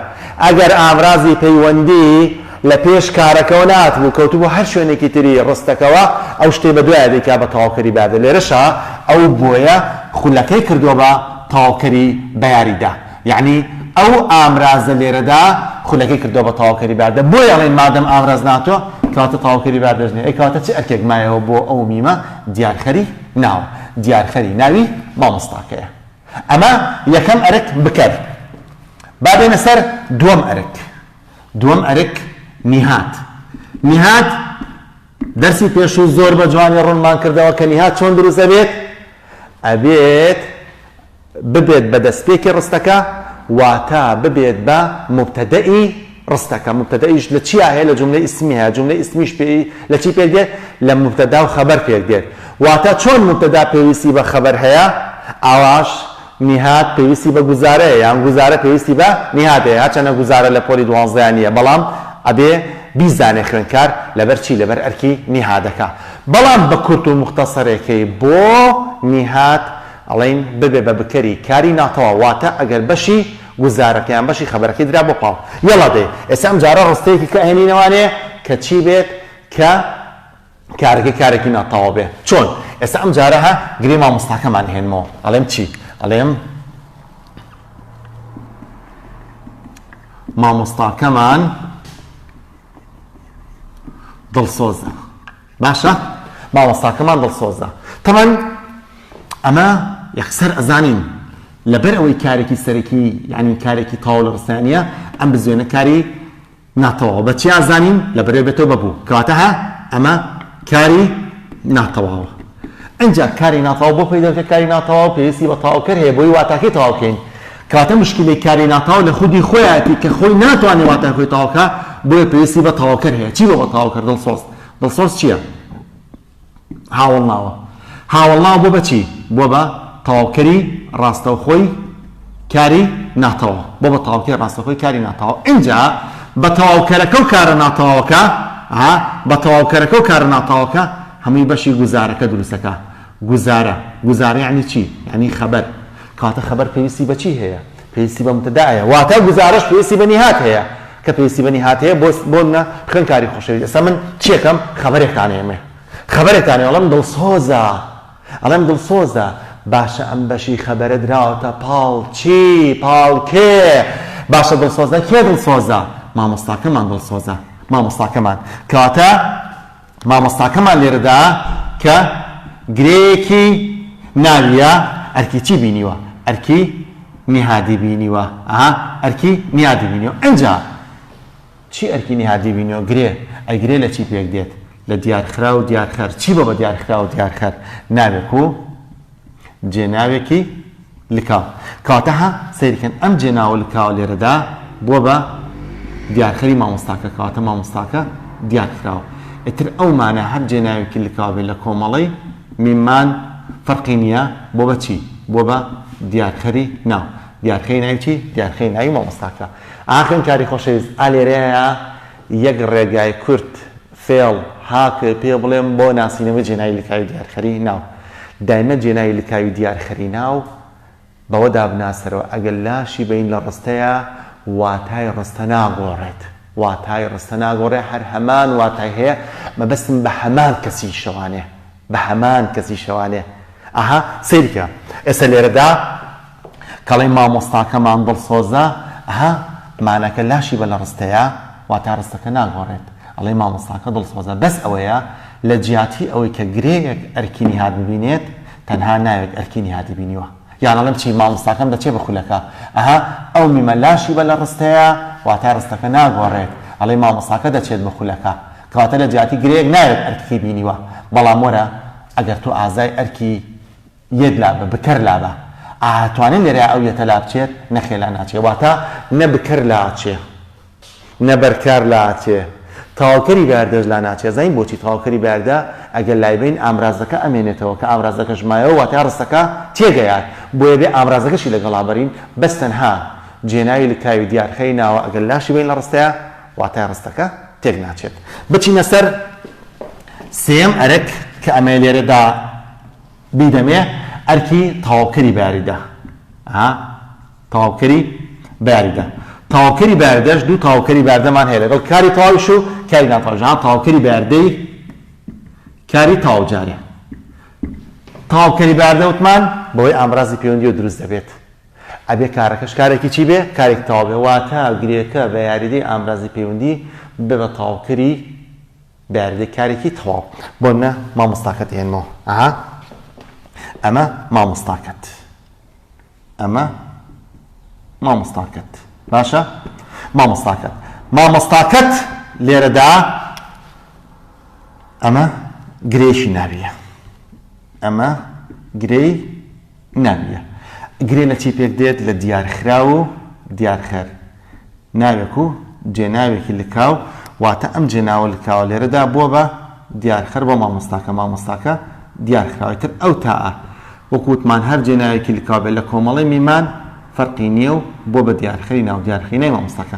ئەگەر ئامرازی پەیوەندی لە پێش کارەکەوە نەهاتبوو کەوتبووە هەر شوێنێکی تری ڕستەکەوە ئەو شتەی بە دوایا دەیکا بە تەواوکەری باردا لێرەشا ئەو بۆیە خولەکەی کردووە بە تەواوکەری بەیاریدا. یەعنی ئەو ئامرازە لێرەدا خولەکەی کردووە بە تەواوکەری باردە بۆیە ئەڵێین مادەم ئامراز ناتوە کەواتە تەواوکەری باردەش نیە ئەی کەواتە چ ئەرکێک مایەوە بۆ ئەو میمە دیارخەری ناوە دیارخەری ناوی مامۆستاکەیە ئەمە یەکەم ئەرک بکەر با بێنە سەر دووەم ئەرک دووەم ئەرک نیهاد نیهاد دەرسی پێشوو زۆر بە جوانی ڕوونمان کردەوە کە نیهاد چۆن دروست ئەبێت ئەبێت ببێت بە دەستپێکی ڕستەکە، واتە ببێت بە موبتەدەئی ڕستەکە، موبتەدەئیش لە چیا هەیە؟ لە جوملەی ئیسمی هەیە، جوملەی ئیسمیش پێی لە چی پێک دێت؟ لە موبتەدا و خەبەر پێک دێت، واتە چۆن موبتەدا پێویستی بە خەبەر هەیە، ئاواش نیهاد پێویستی بە گوزارە هەیە، یان گوزارە پێویستی بە نیهاد هەیە، هەرچەندە گوزارە لە پۆلی دوانزەیا نییە، بەڵام ئەبێ بیزانێ خوێندکار لەبەر چی؟ لەبەر ئەرکی نیهادەکە. بەڵام بە کورت و موختەسەرێکەی بۆ نیهاد ئەڵێین ببێ بە بکەری کاری ناتەواو واتە ئەگەر بەشی گوزارەکە یان بەشی خەبەرەکەی درا بۆ پاڵ یەڵا دەی ئێستا ئەم جارە ڕستەیەکی کە ئەهێنینەوانێ کە چی بێت کە کارەکەی کارێکی ناتەواو بێ چۆن ئێستا ئەم جارە هە گرێ مامۆستاکەمان هێنمەوە ئەڵێم چی ئەڵێم مامۆستاکەمان دڵسۆزە باشە مامۆستاکەمان دڵسۆزە تەبعەن ئەمە یەکسەر ئەزانین لەبەر ئەوەی کارێکی سەرەکی یعنی کارێکی تەواو لە ڕستانیە ئەم بزوێنە کاری ناتەواو بە چی ئازانین لە بەرێ بێتەوە بەبوو کەواتە ها ئەمە کاری ناتەواوە ئەجا کاری ناتەواو بۆ پەیدا کە کاری ناتەواو پێویستی بە تەواوکەر هەیە بۆی واتاکەی تەواوکەین کەواتە مشکلەی کاری ناتەواو لە خودی خۆیەتی کە خۆی ناتوانێت واتای خۆی تەواوکە بۆیە پێویستی بە تەواوکەر هەیە چی بۆ بە تەواوکەر دڵسۆز دڵسۆز چییە؟ هاوەڵناوە. هاوەڵناو بۆ بە چی؟ بۆ بە تەواوکەری ڕاستەوخۆی کاری ناتەواو. بۆ بە تەواوکەری ڕاستەوخۆی کاری ناتەواو. ئینجا بە تەواوکەرەکە و کارە ناتەواوەکە، ها، بە تەواوکەرەکە و کارە ناتەواوەکە هەمووی بەشی گوزارەکە دروست دەکا. گوزارە. گوزارە یەعنی چی؟ یەعنی خەبەر. کەواتە خەبەر پێویستی بە چی هەیە؟ پێویستی بە مبتدا هەیە. واتە گوزارەش پێویستی بە نیهاد هەیە. کە پێویستی بە نیهاد هەیە بۆ بۆ منە خوێندکاری خۆشەویست ئێستا من چیەکەم خەبەرێکتان ئێمێ خەبەرێکتان ئەڵێم دڵسۆزە ئەڵێم دڵسۆزە باشە ئەم بەشی خەبەرە دراوەتە پاڵ چی پاڵ کێ باشە دڵسۆزە کێ دڵسۆزە مامۆستاکەمان دڵسۆزە مامۆستاکەمان کەواتە مامۆستاکەمان لێرەدا کە گرێیەکی ناویە ئەرکی چی بینیوە؟ ئەرکی نیهادی بینیوە ئەها ئەرکی نیهادی بینیوە ئینجا چی ئەرکی نیهادی بینیوە؟ گرێ ئەی گرێ لە چی پێک دێت؟ لە دیارخراو و دیارخەر چی بۆ بە دیارخراو و دیارخەر؟ ناوێک و جێناوێکی لکاو. کەواتە ها سەیری کەن ئەم جێناوە لکاوە لێرەدا بووە بە دیارخەری مامۆستاکە کەواتە مامۆستاکە دیارخراوە. ئیتر ئەو مانا هەر جێناوێکی لکاو بێت لە کۆمەڵەی میمان فەرقی نییە بۆ بە چی؟ بووە بە دیارخەری ناو. دیارخەری ناوی چی؟ دیارخەری ناوی مامۆستاکە. ئا خوێندکاری خۆشەویست ئا لێرەیە یەک ڕێگای کورت فێڵ، هاک، پێ بڵێم بۆ ناسینەوەی جێناوی لکاوی دیارخەری ناو. دایمە جێناوی لکاوی دیارخەری ناو بەوەدا بناسەرەوە ئەگەر لاشی بەین لە ڕستەیا واتای ڕستە ناگۆڕێت. واتای ڕستە ناگۆڕێ هەر هەمان واتای هەیە مەبەستم بە هەمان کەسیشەوانێ. بە هەمان کەسیشەوانێ. ئەها سەیرکە ئێستا لێرەدا کەڵێی مامۆستاکەمان دڵسۆزە ئەها ماناکە لاشی بە لە ڕستەیە واتا ڕستەکە ناگۆڕێت ئەڵێی مامۆستاکە دڵسۆزە بەس ئەوەیە لە جیاتی ئەوەی کە گرێیەک ئەرکی نیهاد ببینێت تەنها ناوێک ئەرکی نیهادی بینیوە یان ئەڵێم چی مامۆستاکەم دەچێ بە خولەکە ئەها ئەو میمە لاشی بە لە ڕستەیە واتا ڕستەکە ناگۆڕێت ئەڵێی مامۆستاکە دەچێت بە خولەکە کەواتە لە جیاتی گرێیەک ناوێک ئەرکەکەی بینیوە بەڵام وەرە ئەگەر تۆ ئازای ئەرکی یەت لابە بکەر لابە ئا توانێ لێرەیا ئەو یەتە لابچێت نەخێ لاناچێ واتە نە بکەر لاچێ نە بەرکار لاچێ تەواوکەری بەیاردەش لاناچێ زانین بۆچی تەواوکەری بەیاردە ئەگەر لایبەین ئامرازەکە ئەمێنێتەوە کە ئامرازەکەش مایەوە واتە ڕستەکە تێگەیات بۆیە بێ ئامرازەکەشی لەگەڵا بەرین بەس تەنها جێناوی لکاوی دیارخەری ناوە ئەگەر لاشی بەین لە ڕستەیا واتای ڕستەکە تێک ناچێت بچینە سەر. سێیەم ئەرک کە ئەمەیە لێرەدا بیدەمێ ئەرکی تەواوکەری باریدە. ئا تەواوکەری باریدە. تەواوکەری باردەش دوو تەواوکەری باردەمان هەیە لەگەڵ کاری تەواویش و کاری ناتەواویش. ها تەواوکەری باردەی کاری تەواو جارێ. تەواوکەری باردە وتمان بەوەی ئامرازی پەیوەندیەوە دروست دەبێت. ئەبێ کارەکەش کارێکی چی بێ؟ کارێکی تەواو بێ. واتە گرێکە بە یاریدەی ئامرازی پەیوەندی ببێ بە تەواوکەری بە یاریدەی کارێکی تەواو. بۆ نمونە مامۆستاکەت ئێنمەوە. ئەها ئەمە مامۆستاکەت. ئەمە مامۆستاکەت. باشە؟ مامۆستاکەت. مامۆستاکەت لێرەدا ئەمە گرێیەکی ناویە. ئەمە گرێی ناویە. گرێ لە چی پێک دێت؟ لە دیارخراو و دیارخەر. ناوێک و جێناوێکی لکاو، واتە ئەم جێناوە لکاوە لێرەدا بووە بە دیارخەر بۆ مامۆستاکە، مامۆستاکە دیارخراوە. ئیتر ئەو تاء وەکو وتمان هەر جێناوێکی لکاو بێت لە کۆمەڵەی میمان فەرقی نییە و بووە بە دیارخەری ناو، دیارخەری ناوی مامۆستاکە.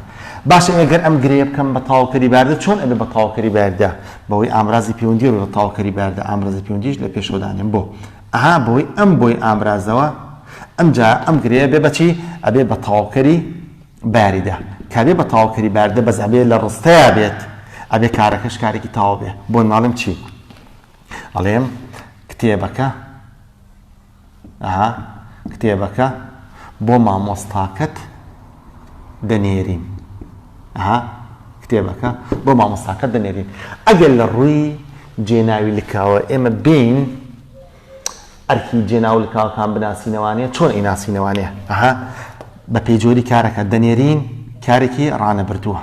باشە ئەگەر ئەم گرێیە بکەم بە تەواوکەری باردە چۆن ئەبێ بە تەواوکەری باردە؟ بەوەی ئامرازی پەیوەندییەوە بێ بە تەواوکەری باردە، ئامرازی پەیوەندیش لە پێشەوە دانێم بۆ؟ ئەها بەهۆی ئەم بۆی ئامرازەوە ئەمجا ئەم گرێیە بێ بە چی؟ ئەبێ بە تەواوکەری باریدە. کە بێ بە تەواوکەری باریدە بەس ئەبێ لە ڕستەیا بێت ئەبێ کارەکەش کارێکی تەواو بێ. بۆ ناڵێم چی؟ ئەڵێم کتێبەکە ئەها کتێبەکە بۆ مامۆستاکەت دەنێرین. ئەها کتێبەکە بۆ مامۆستاکەت دەنێرین. ئەگەر لە ڕووی جێناوی لکاوە ئێمە بێین ئەرکی جێناو لکاوەکان بناسینەوانێ چۆن ئەیناسینەوانێ؟ ئەها بە پێی جۆری کارەکە دەنێرین کارێکی ڕانەبردووە.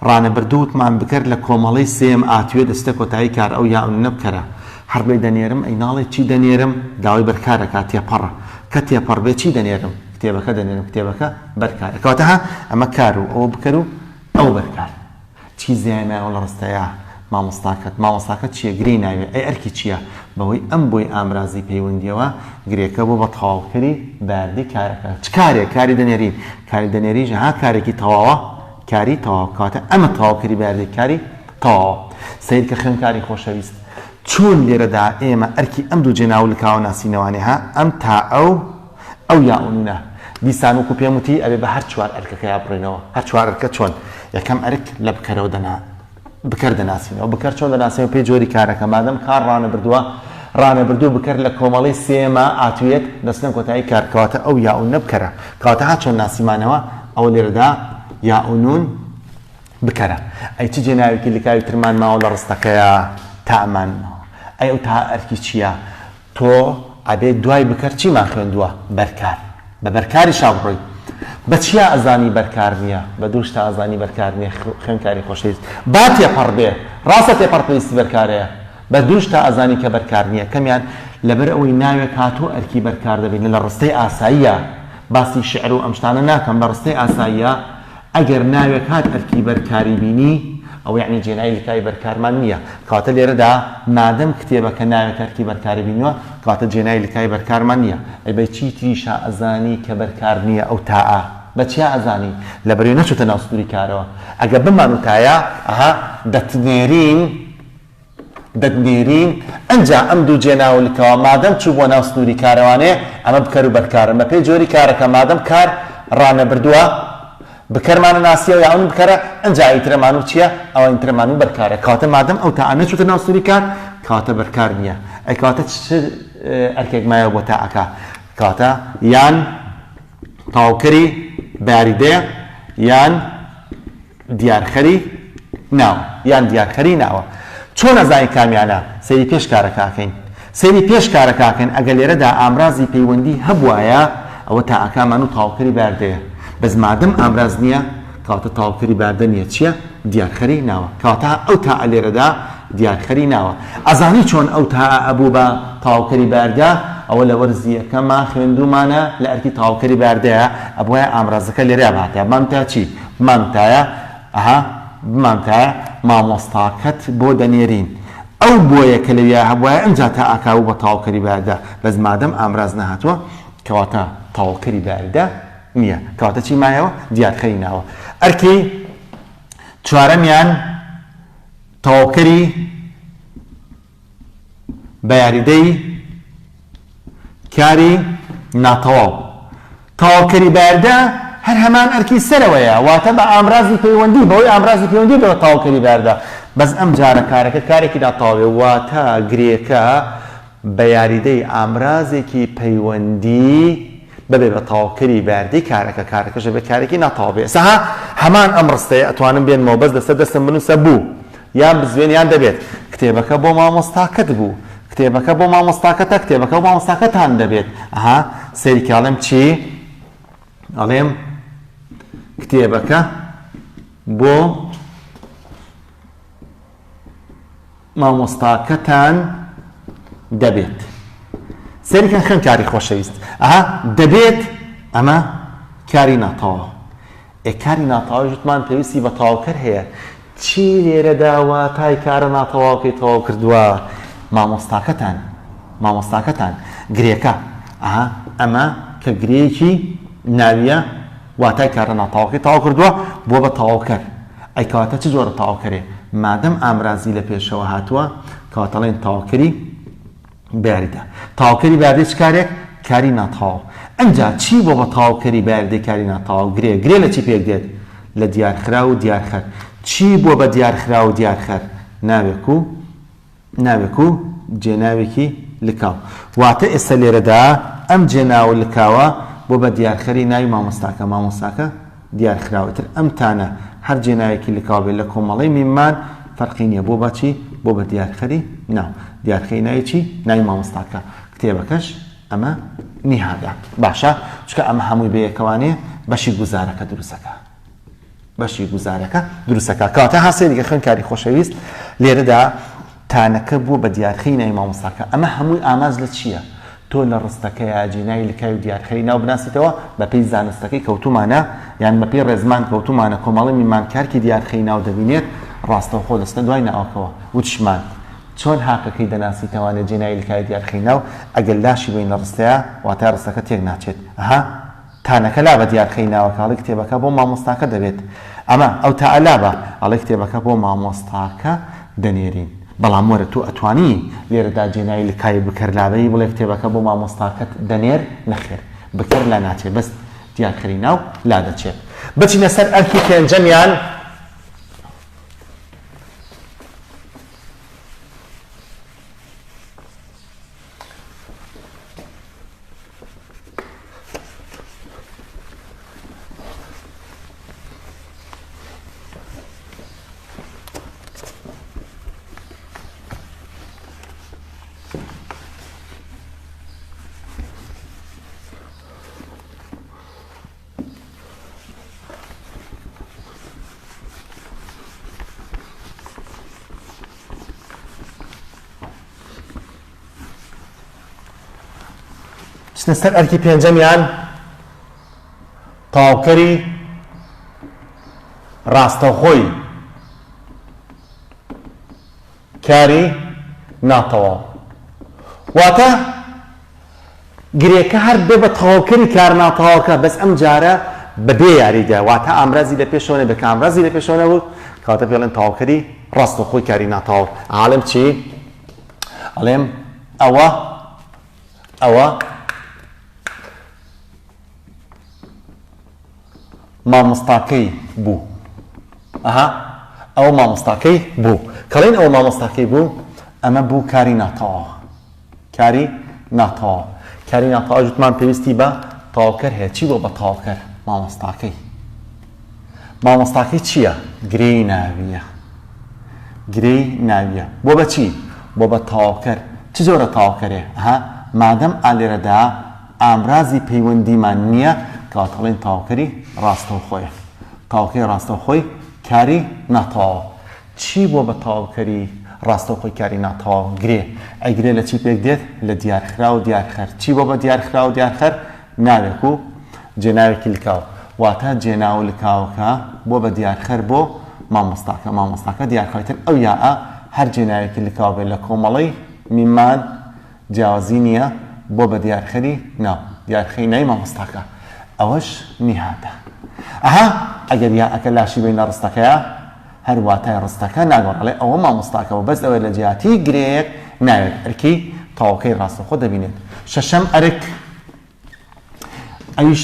ڕانەبردوو وتمان بکەر لە کۆمەڵەی سێیەم ئاتوێ دەچتە کۆتایی کار ئەو یا ئەو نەبکەرە هەر بڵێی دەنێرم ئەی ناڵێ چی دەنێرم داوای بەرکار ئەکا تێپەڕە کە تێپەڕ بێ چی دەنێرم کتێبەکە دەنێرم کتێبەکە بەرکارە کەواتە ها ئەمە کار و ئەوە بکەر و ئەوە بەرکار چی زیای مایەوە لە ڕستەیا مامۆستاکەت مامۆستاکەت چیە گرێی ناوێ ئەی ئەرکی چیە بەهۆی ئەم بۆی ئامرازی پەیوەندیەوە گرێکە بۆ بە تەواوکەری بەردی کارەکە چ کارێک کاری دەنێرین کاری دەنێریش ها کارێکی تەواوە کاری تەواو کەواتە ئەمە تەواوکەری بەردی کاری تەواوە سەیرکە خوێندکاری خۆشەویست چۆن لێرەدا ئێمە ئەرکی ئەم دوو جێناو لکاوە ناسینەوانێ ها ئەم تا ئەو ئەو یا ئونونە دیسان وەکو پێم وتی ئەبێ بە هەر چوار ئەرکەکەیا بڕۆینەوە هەر چوار ئەرکە چۆن یەکەم ئەرک لە بکەرەوە دەنا بکەر دەناسینەوە بکەر چۆن دەناسینەوە پێی جۆری کارەکە مادەم کار ڕانەبردووە ڕانەبردوو بکەر لە کۆمەڵەی سێیەما ئاتویەت دەچنە کۆتایی کار کەواتە ئەو یا ئونە بکەرە کەواتە ها چۆن ناسیمانەوە ئەوە لێرەدا یا ئونون بکەرە ئەی چ جێناوێکی لکاوی ترمان ماوە لە ڕستەکەیا تامان ماوە ئەی ئەو تا ئەرکی چییە تۆ ئەبێ دوای بکەر چیمان خوێندووە؟ بەرکار. بە بەرکاریشا بڕۆی. بە چیا ئەزانی بەرکار نییە؟ بە دوو شتا ئەزانی بەرکار نییە خوێندکاری خۆشەویست. با تێپەڕ بێ. ڕاستە تێپەڕ پێویستی بەرکارەیە. بە دوو شتا ئەزانی کە بەرکار نییە. کەمیان لەبەر ئەوەی ناوێک هاتووە ئەرکی بەرکار دەبینێ لە ڕستەی ئاساییە. باسی شیعر و ئەم شتانە ناکەم. لە ڕستەی ئاساییە ئەگەر ناوێک هات ئەرکی بەرکاری بینی، ئەوە یەعنی جێناوی لکاوی بەرکارمان نییە. کەواتە لێرەدا مادەم کتێبەکە ناوێک ئەرکی بەرکاری بینیوە، کەواتە جێناوی لکاوی بەرکارمان نییە. ئەی بە چی تریشا ئەزانی کە بەرکار نییە ئەو تاء؟ بە چیا ئەزانی؟ لەبەرئەوەی نەچۆتە ناو سنووری کارەوە. ئەگەر بمانوتایە، ئەها، دەتنێرین، دەتنێرین، ئنجا ئەم دوو جێناوە لکاوە مادەم چووبووە ناو سنووری کارەوانێ، ئەمە بکەر و بەرکارن بەپێی جۆری کارەکە، مادەم کار ڕانەبردووە، بکەرمانە ناسیەوە یا ئەون بکەرە، ئنجا ئیترەمان و چییە؟ ئەوە ئیترەمان و بەرکارە، کەواتە مادەم ئەو تاء نەچووتە ناو سنووری کار، کەواتە بەرکار نییە. ئەی کەواتە چ ئەرکێک مایەوە بۆ تاءەکە؟ کەواتە یان تەواوکەری باریدەیە یان دیارخەری ناوە یان دیارخەری ناوە چۆن ئەزانین کامیانە سەیری پێش کارەکە ئەکەین سەیری پێش کارەکە ئەکەین ئەگەر لێرەدا ئامرازی پەیوەندی هەبوایە ئەوە تاکامان و تەواوکەری باردەیە بەس مادەم ئامراز نییە کەواتە تەواوکەری باردە نییە چییە دیارخەری ناوە کەواتە ئەو تاء لێرەدا دیارخەری ناوە ئەزانی چۆن ئەو تاء ئەبوو بە تەواوکەری باردە ئەوە لە وەرزی یەکەما خوێندوومانە لە ئەرکی تەواوکەری باردەیە ئەبوایە ئامرازەکە لێرەیا بهاتایە بمانوتایە چی بمانوتایە ئەها بمانوتایە مامۆستاکەت بۆ دەنێرین ئەو بۆیە کە لەویا هەبوایە ئنجا تا ئاکا بوو بە تەواوکەری باردە بەس مادەم ئامراز نەهاتووە کەواتە تەواوکەری باردە نییە کەواتە چی مایەوە دیارخەری ناوە ئەرکی چوارەمیان تەواوکەری. بە یاریدەی کاری ناتەواو. تەواوکەری بەیاریدە هەر هەمان ئەرکی سەرەوەیە، واتە بە ئامرازی پەیوەندی، بەهۆی ئامرازی پەیوەندی بە تەواوکەری بەیاریدە، بەس ئەم جارە کارەکە کارێکی ناتەواوە، واتە گرێکە بە یاریدەی ئامرازێکی پەیوەندی ببێ بە تەواوکەری بەیاریدەی کارەکە، کارەکەش دەبێت کارێکی ناتەواو بێ. ئێستا ها هەمان ئەم ڕستەیە ئەتوانم بێنمەوە بەس لەسەر دەستم بنووسە بوو یان بزوێن یان دەبێت. کتێبەکە بۆ مامۆستاکەت بوو. کتێبەکە بۆ مامۆستاکەتە، کتێبەکە بۆ مامۆستاکەتان دەبێت. ئەها سەیری کە ئەڵێم چی؟ ئەڵێم کتێبەکە بۆ مامۆستاکەتان دەبێت. سەیری کەن خوێندکاری خۆشەویست. ئەها دەبێت ئەمە کاری ناتەواو. ئێ کاری ناتەواویش وتمان پێویستی بە تەواوکەر هەیە. چی لێرەدا واتای کارە ناتەواوکەی تەواو کردووە؟ مامۆستاکەتان. مامۆستاکەتان. گرێکە. ئەها ئەمە کە گرێیەکی ناویە واتای کارە ناتەواوکەی تەواو کردووە بووە بە تەواوکەر. ئەی کەواتە چ جۆرە تەواوکەرێ؟ مادەم ئامرازی لە پێشەوە هاتووە کەواتە ئەڵێین تەواوکەری بەیاریدە. تەواوکەری بەیاریدەی چ کارێک؟ کاری ناتەواو. ئنجا چی بۆ بە تەواوکەری بەیاریدەی کاری ناتەواو؟ گرێ. گرێ لە چی پێک دێت؟ لە دیارخراو و دیارخەر. چی بووە بە دیارخراو و دیارخەر؟ ناوێک و ناوێک و جێناوێکی لکاو. واتە ئێستا لێرەدا ئەم جێناوە لکاوە بۆ بە دیارخەری ناوی مامۆستاکە. مامۆستاکە دیارخراوە. ئیتر ئەم تانە هەر جێناوێکی لکاو بێت لە کۆمەڵەی میممان فەرقی نییە. بۆ بە چی؟ بۆ بە دیارخەری ناو. دیارخەری ناوی چی؟ ناوی مامۆستاکە. کتێبەکەش ئەمە نیهادە. باشە چونکە ئەمە هەمووی بەیەکەوانێ بەشی گوزارەکە دروستەکە. بەشی گوزارەکە دروستەکە. کەواتە ها سەیری کە خوێندکاری خۆشەویست لێرەدا تانەکە بووە بە دیارخەی ناوی مامۆستاکە. ئەمە هەمووی ئامانج لە چییە؟ تۆ لە ڕستەکەیا جێناوی لکاوی دیارخەری ناو بناسیتەوە بەپێی زانستەکەی کەوتومانە یان بەپێی ڕێزمان کەوتومانە کۆمەڵی میمان کارکی دیارخەی ناو دەبینێت ڕاستەوخۆ دەچنە دوای ناوەکەوە وتشمان چۆن هاکەکەی دەناسیتەوانێ جێناوی لکاوی دیارخەی ناو ئەگەر لاشی بەین لە ڕستەیا واتای ڕستەکە تێک ناچێت ئەها تانەکە لابە دیارخەی ناوەکە ئەڵێ کتێبەکە بۆ مامۆستاکە دەبێت ئەمە ئەو تاء لابە ئەڵێ کتێبەکە بۆ مامۆستاکە دەنێرین بەڵام وەرە تۆ ئەتوانی لێرەدا جێناوی لکاوی بکەر لابەی بڵێ کتێبەکە بۆ مامۆستاکەت دەنێر نەخێر بکەر لا ناچێت بەس دیارخەری ناو لادەچێت بچینە سەر ئەرکی پێنجەمیان. بچنە سەر ئەرکی پێنجەمیان تەواوکەری ڕاستەوخۆی کاری ناتەواو واتە گرێکە هەر بێ بە تەواوکەری کار ناتەواوکە بەس ئەم جارە بەبێ یاریدە واتە ئامرازی لە پێشەوە نەبێت کە ئامرازی لە پێشەوە نەبوو کەواتە پێڵێن تەواوکەری ڕاستەوخۆی کاری ناتەواو ئاڵێم چی ئەڵێم ئەوە ئەوە مامۆستاکەی بوو ئەها ئەوە مامۆستاکەی بوو کەڵین ئەوە مامۆستاکەی بوو ئەمە بوو کاری ناتەواو کاری ناتەواو کاری ناتەواو جوتمان پێویستی بە تەواوکەر هەیە چی بۆ بە تەواوکەر مامۆستاکەی مامۆستاکەی چییە گرێی ناویە گرێی ناویە بۆ بە چی بۆ بە تەواوکەر چ جۆرە تەواوکەرێ ها مادەم ئا لێرەدا ئامرازی پەیوەندیمان نییە کەواتە ئەڵێین تەواوکەری ڕاستەوخۆیە تەواوکەری ڕاستەوخۆی کاری ناتەواوە چی بۆ بە تەواوکەری ڕاستەوخۆی کاری ناتەواو گرێ ئەی گرێ لە چی پێک دێت لە دیارخراو و دیارخەر چی بۆ بە دیارخراو و دیارخەر ناوێک و جێناوێکی لکاو واتە جێناو لکاوەکە بۆ بە دیارخەر بۆ مامۆستاکە مامۆستاکە دیارخەر تر ئەو یاء هەر جێناوێکی لکاو بێت لە کۆمەڵەی میمان جیاوازی نییە بۆ بە دیارخەری ناو دیارخەی ناوی مامۆستاکە ئەوەش نیهادە ئەها ئەگەر یاءەکە لاشی بەین لە ڕستەکەیا هەر واتای ڕستەکە ناگۆڕێ ئەڵێ ئەوە مامۆستاکە بوو بەس ئەوەی لە جیاتی گرێیەک ناوێک ئەرکی تەواوکەری ڕاستەوخۆ دەبینێت. شەشەم ئەرک ئەویش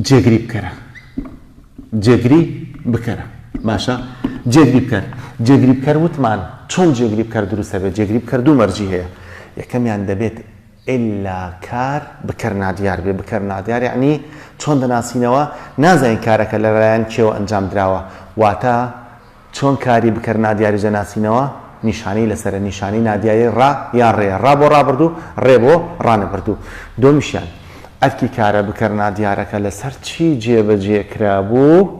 جێگری بکەرە. جێگری بکەرە. باشە جێگری بکەر. جێگری بکەر وتمان چۆن جێگری بکەر دروست ئەبێت؟ جێگری بکەر دوو مەرجی هەیە. یەکەمیان دەبێت ئیلا کار بکەر نادیار بێ، بکەر نادیار یەعنی چۆن دەناسینەوە؟ نازانین کارەکە لەلایەن کێوە ئەنجام دراوە، واتە چۆن کاری بکەر نادیاریش دەناسینەوە؟ نیشانەی لەسەرە، نیشانەی نادیاری ڕا یان ڕێیە، ڕا بۆ ڕابردوو، ڕێ بۆ ڕانەبردوو. دووەمیشیان ئەرکی کارە بکەر نادیارەکە لەسەر چی جێبەجێ کرابوو؟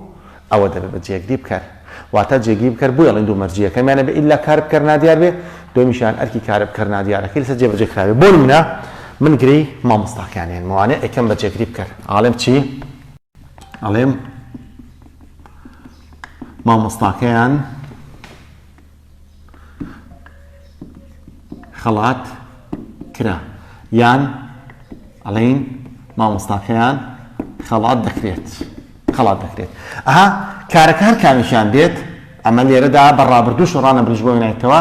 ئەوە دەبێ بە جێگری بکەر. واتە جێگری بکەر بۆیە ئەڵێن دوو مەرجی یەکەمیان ئەبێ ئیلا کار بکەر نادیار بێ دووەمیشیان ئەرکی کارە بکەر نادیارەکەی لەسەر جێبەجێ کرابێ بۆ نمونە من گرێی مامۆستاکەیان هێنمەوە وانێ ئەیکەم بە جێگری بکەر ئاڵێم چی ئەڵێم مامۆستاکەیان خەڵات کرا یان ئەڵێین مامۆستاکەیان خەڵات دەکرێت خەڵات دەکرێت ئەها کارەکە هەر کامێکیان بێت ئەمە لێرەدا بە ڕابردووش و ڕانەبریش بۆ نایتەوە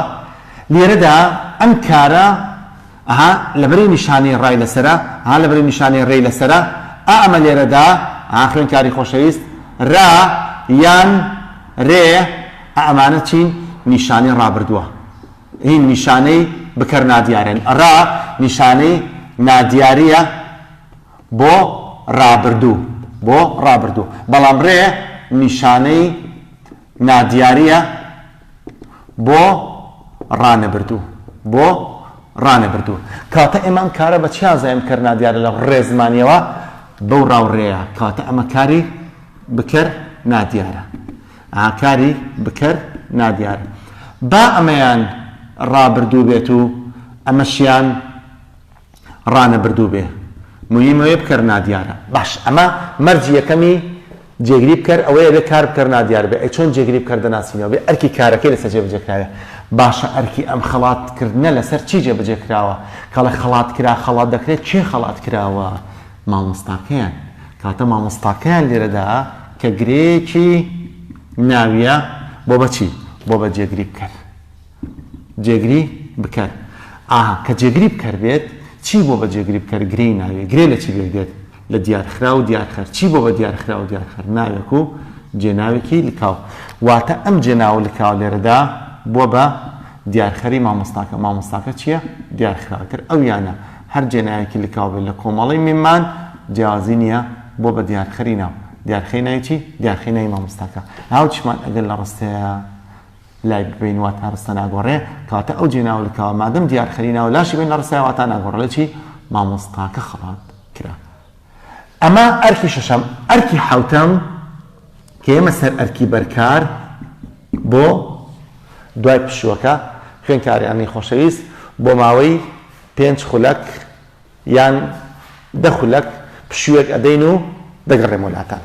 لێرەدا ئەم کارە ئەها لەبەری نیشانەی ڕای لەسرە ها لەبەری نیشانەی ڕێی لەسرە ئا ئەمە لێرەدا ئا خوێنکاری خۆشەویست را یان رێ ئا ئەمانە چین؟ نیشانەی ڕابردووە. هین نیشانەی بکەر نادیارن. ڕا نیشانەی نادیارییە بۆ ڕابردوو بۆ ڕابردوو. بەڵام ڕێ نیشانەی نادیارییە بۆ ڕانەبردوو بۆ ڕانەبردوو. کەواتە ئێمە ئەم کارە بە چی ئازاین بکەر نادیارە لە ڕێزمانییەوە بەو ڕا و ڕێیە. کەواتە ئەمە کاری بکەر نادیارە. ئاکاری بکەر نادیارە. با ئەمەیان ڕابردوو بێت و ئەمەشیان ڕانەبردوو بێ. موهیم ئەوەیە بکەر نادیارە. باش ئەمە مەرجی یەکەمی جێگری بکەر ئەوەیە بێ کار بکەر نادیار بێ. ئەی چۆن جێگری بکەر دەناسینەوە؟ بێ ئەرکی کارەکەی لەسەر جێبەجێ کراوێ. باشە ئەرکی ئەم خەڵات کردنە لەسەر چی جێبەجێ کراوە؟ کەڵێ خەڵات کرا خەڵات دەکرێت کێ خەڵات کراوە؟ مامۆستاکەیان کەواتە مامۆستاکەیان لێرەدا کە گرێیەکی ناویە بۆ بە چی؟ بۆ بە جێگری بکەر جێگری بکەر ئاها کە جێگری بکەر بێت چی بۆ بە جێگری بکەر گرێی ناوی گرێ لە چی پێک دێت لە دیارخراو و دیارخەر چی بۆ بە دیارخراو و دیارخەر ناوێک و جێناوێکی لکاو واتە ئەم جێناو لکاو لێرەدا بۆ بە دیارخەری مامۆستاکە مامۆستاکە چییە دیارخراوتر ئەو یانە هەر جێناوێکی لکاو بێت لە کۆمەڵەی میممان جیاوازی نییە بۆ بە دیارخەری ناو. دیارخەی ناوی چی؟ دیارخەی ناوی مامۆستاکە. هاوچمان ئەگەر لە ڕستەیە لای ببەین واتا ڕستە ناگۆڕێ، کەواتە ئەو جێناوە لکاوە مادەم دیارخەری ناوە لاشی بەین لە ڕستەیە واتا ناگۆڕێ لە چی؟ مامۆستاکە خەڵات کرا. ئەمە ئەرکی شەشەم. ئەرکی حەوتەم کە ئێمە سەر ئەرکی بەرکار بۆ دوای پشووەکە خوێندکارانی خۆشەویست بۆ ماوەی پێنج خولەک یان دە خولەک پشوویەک ئەدەین و دەگەڕێمەوە لاتان.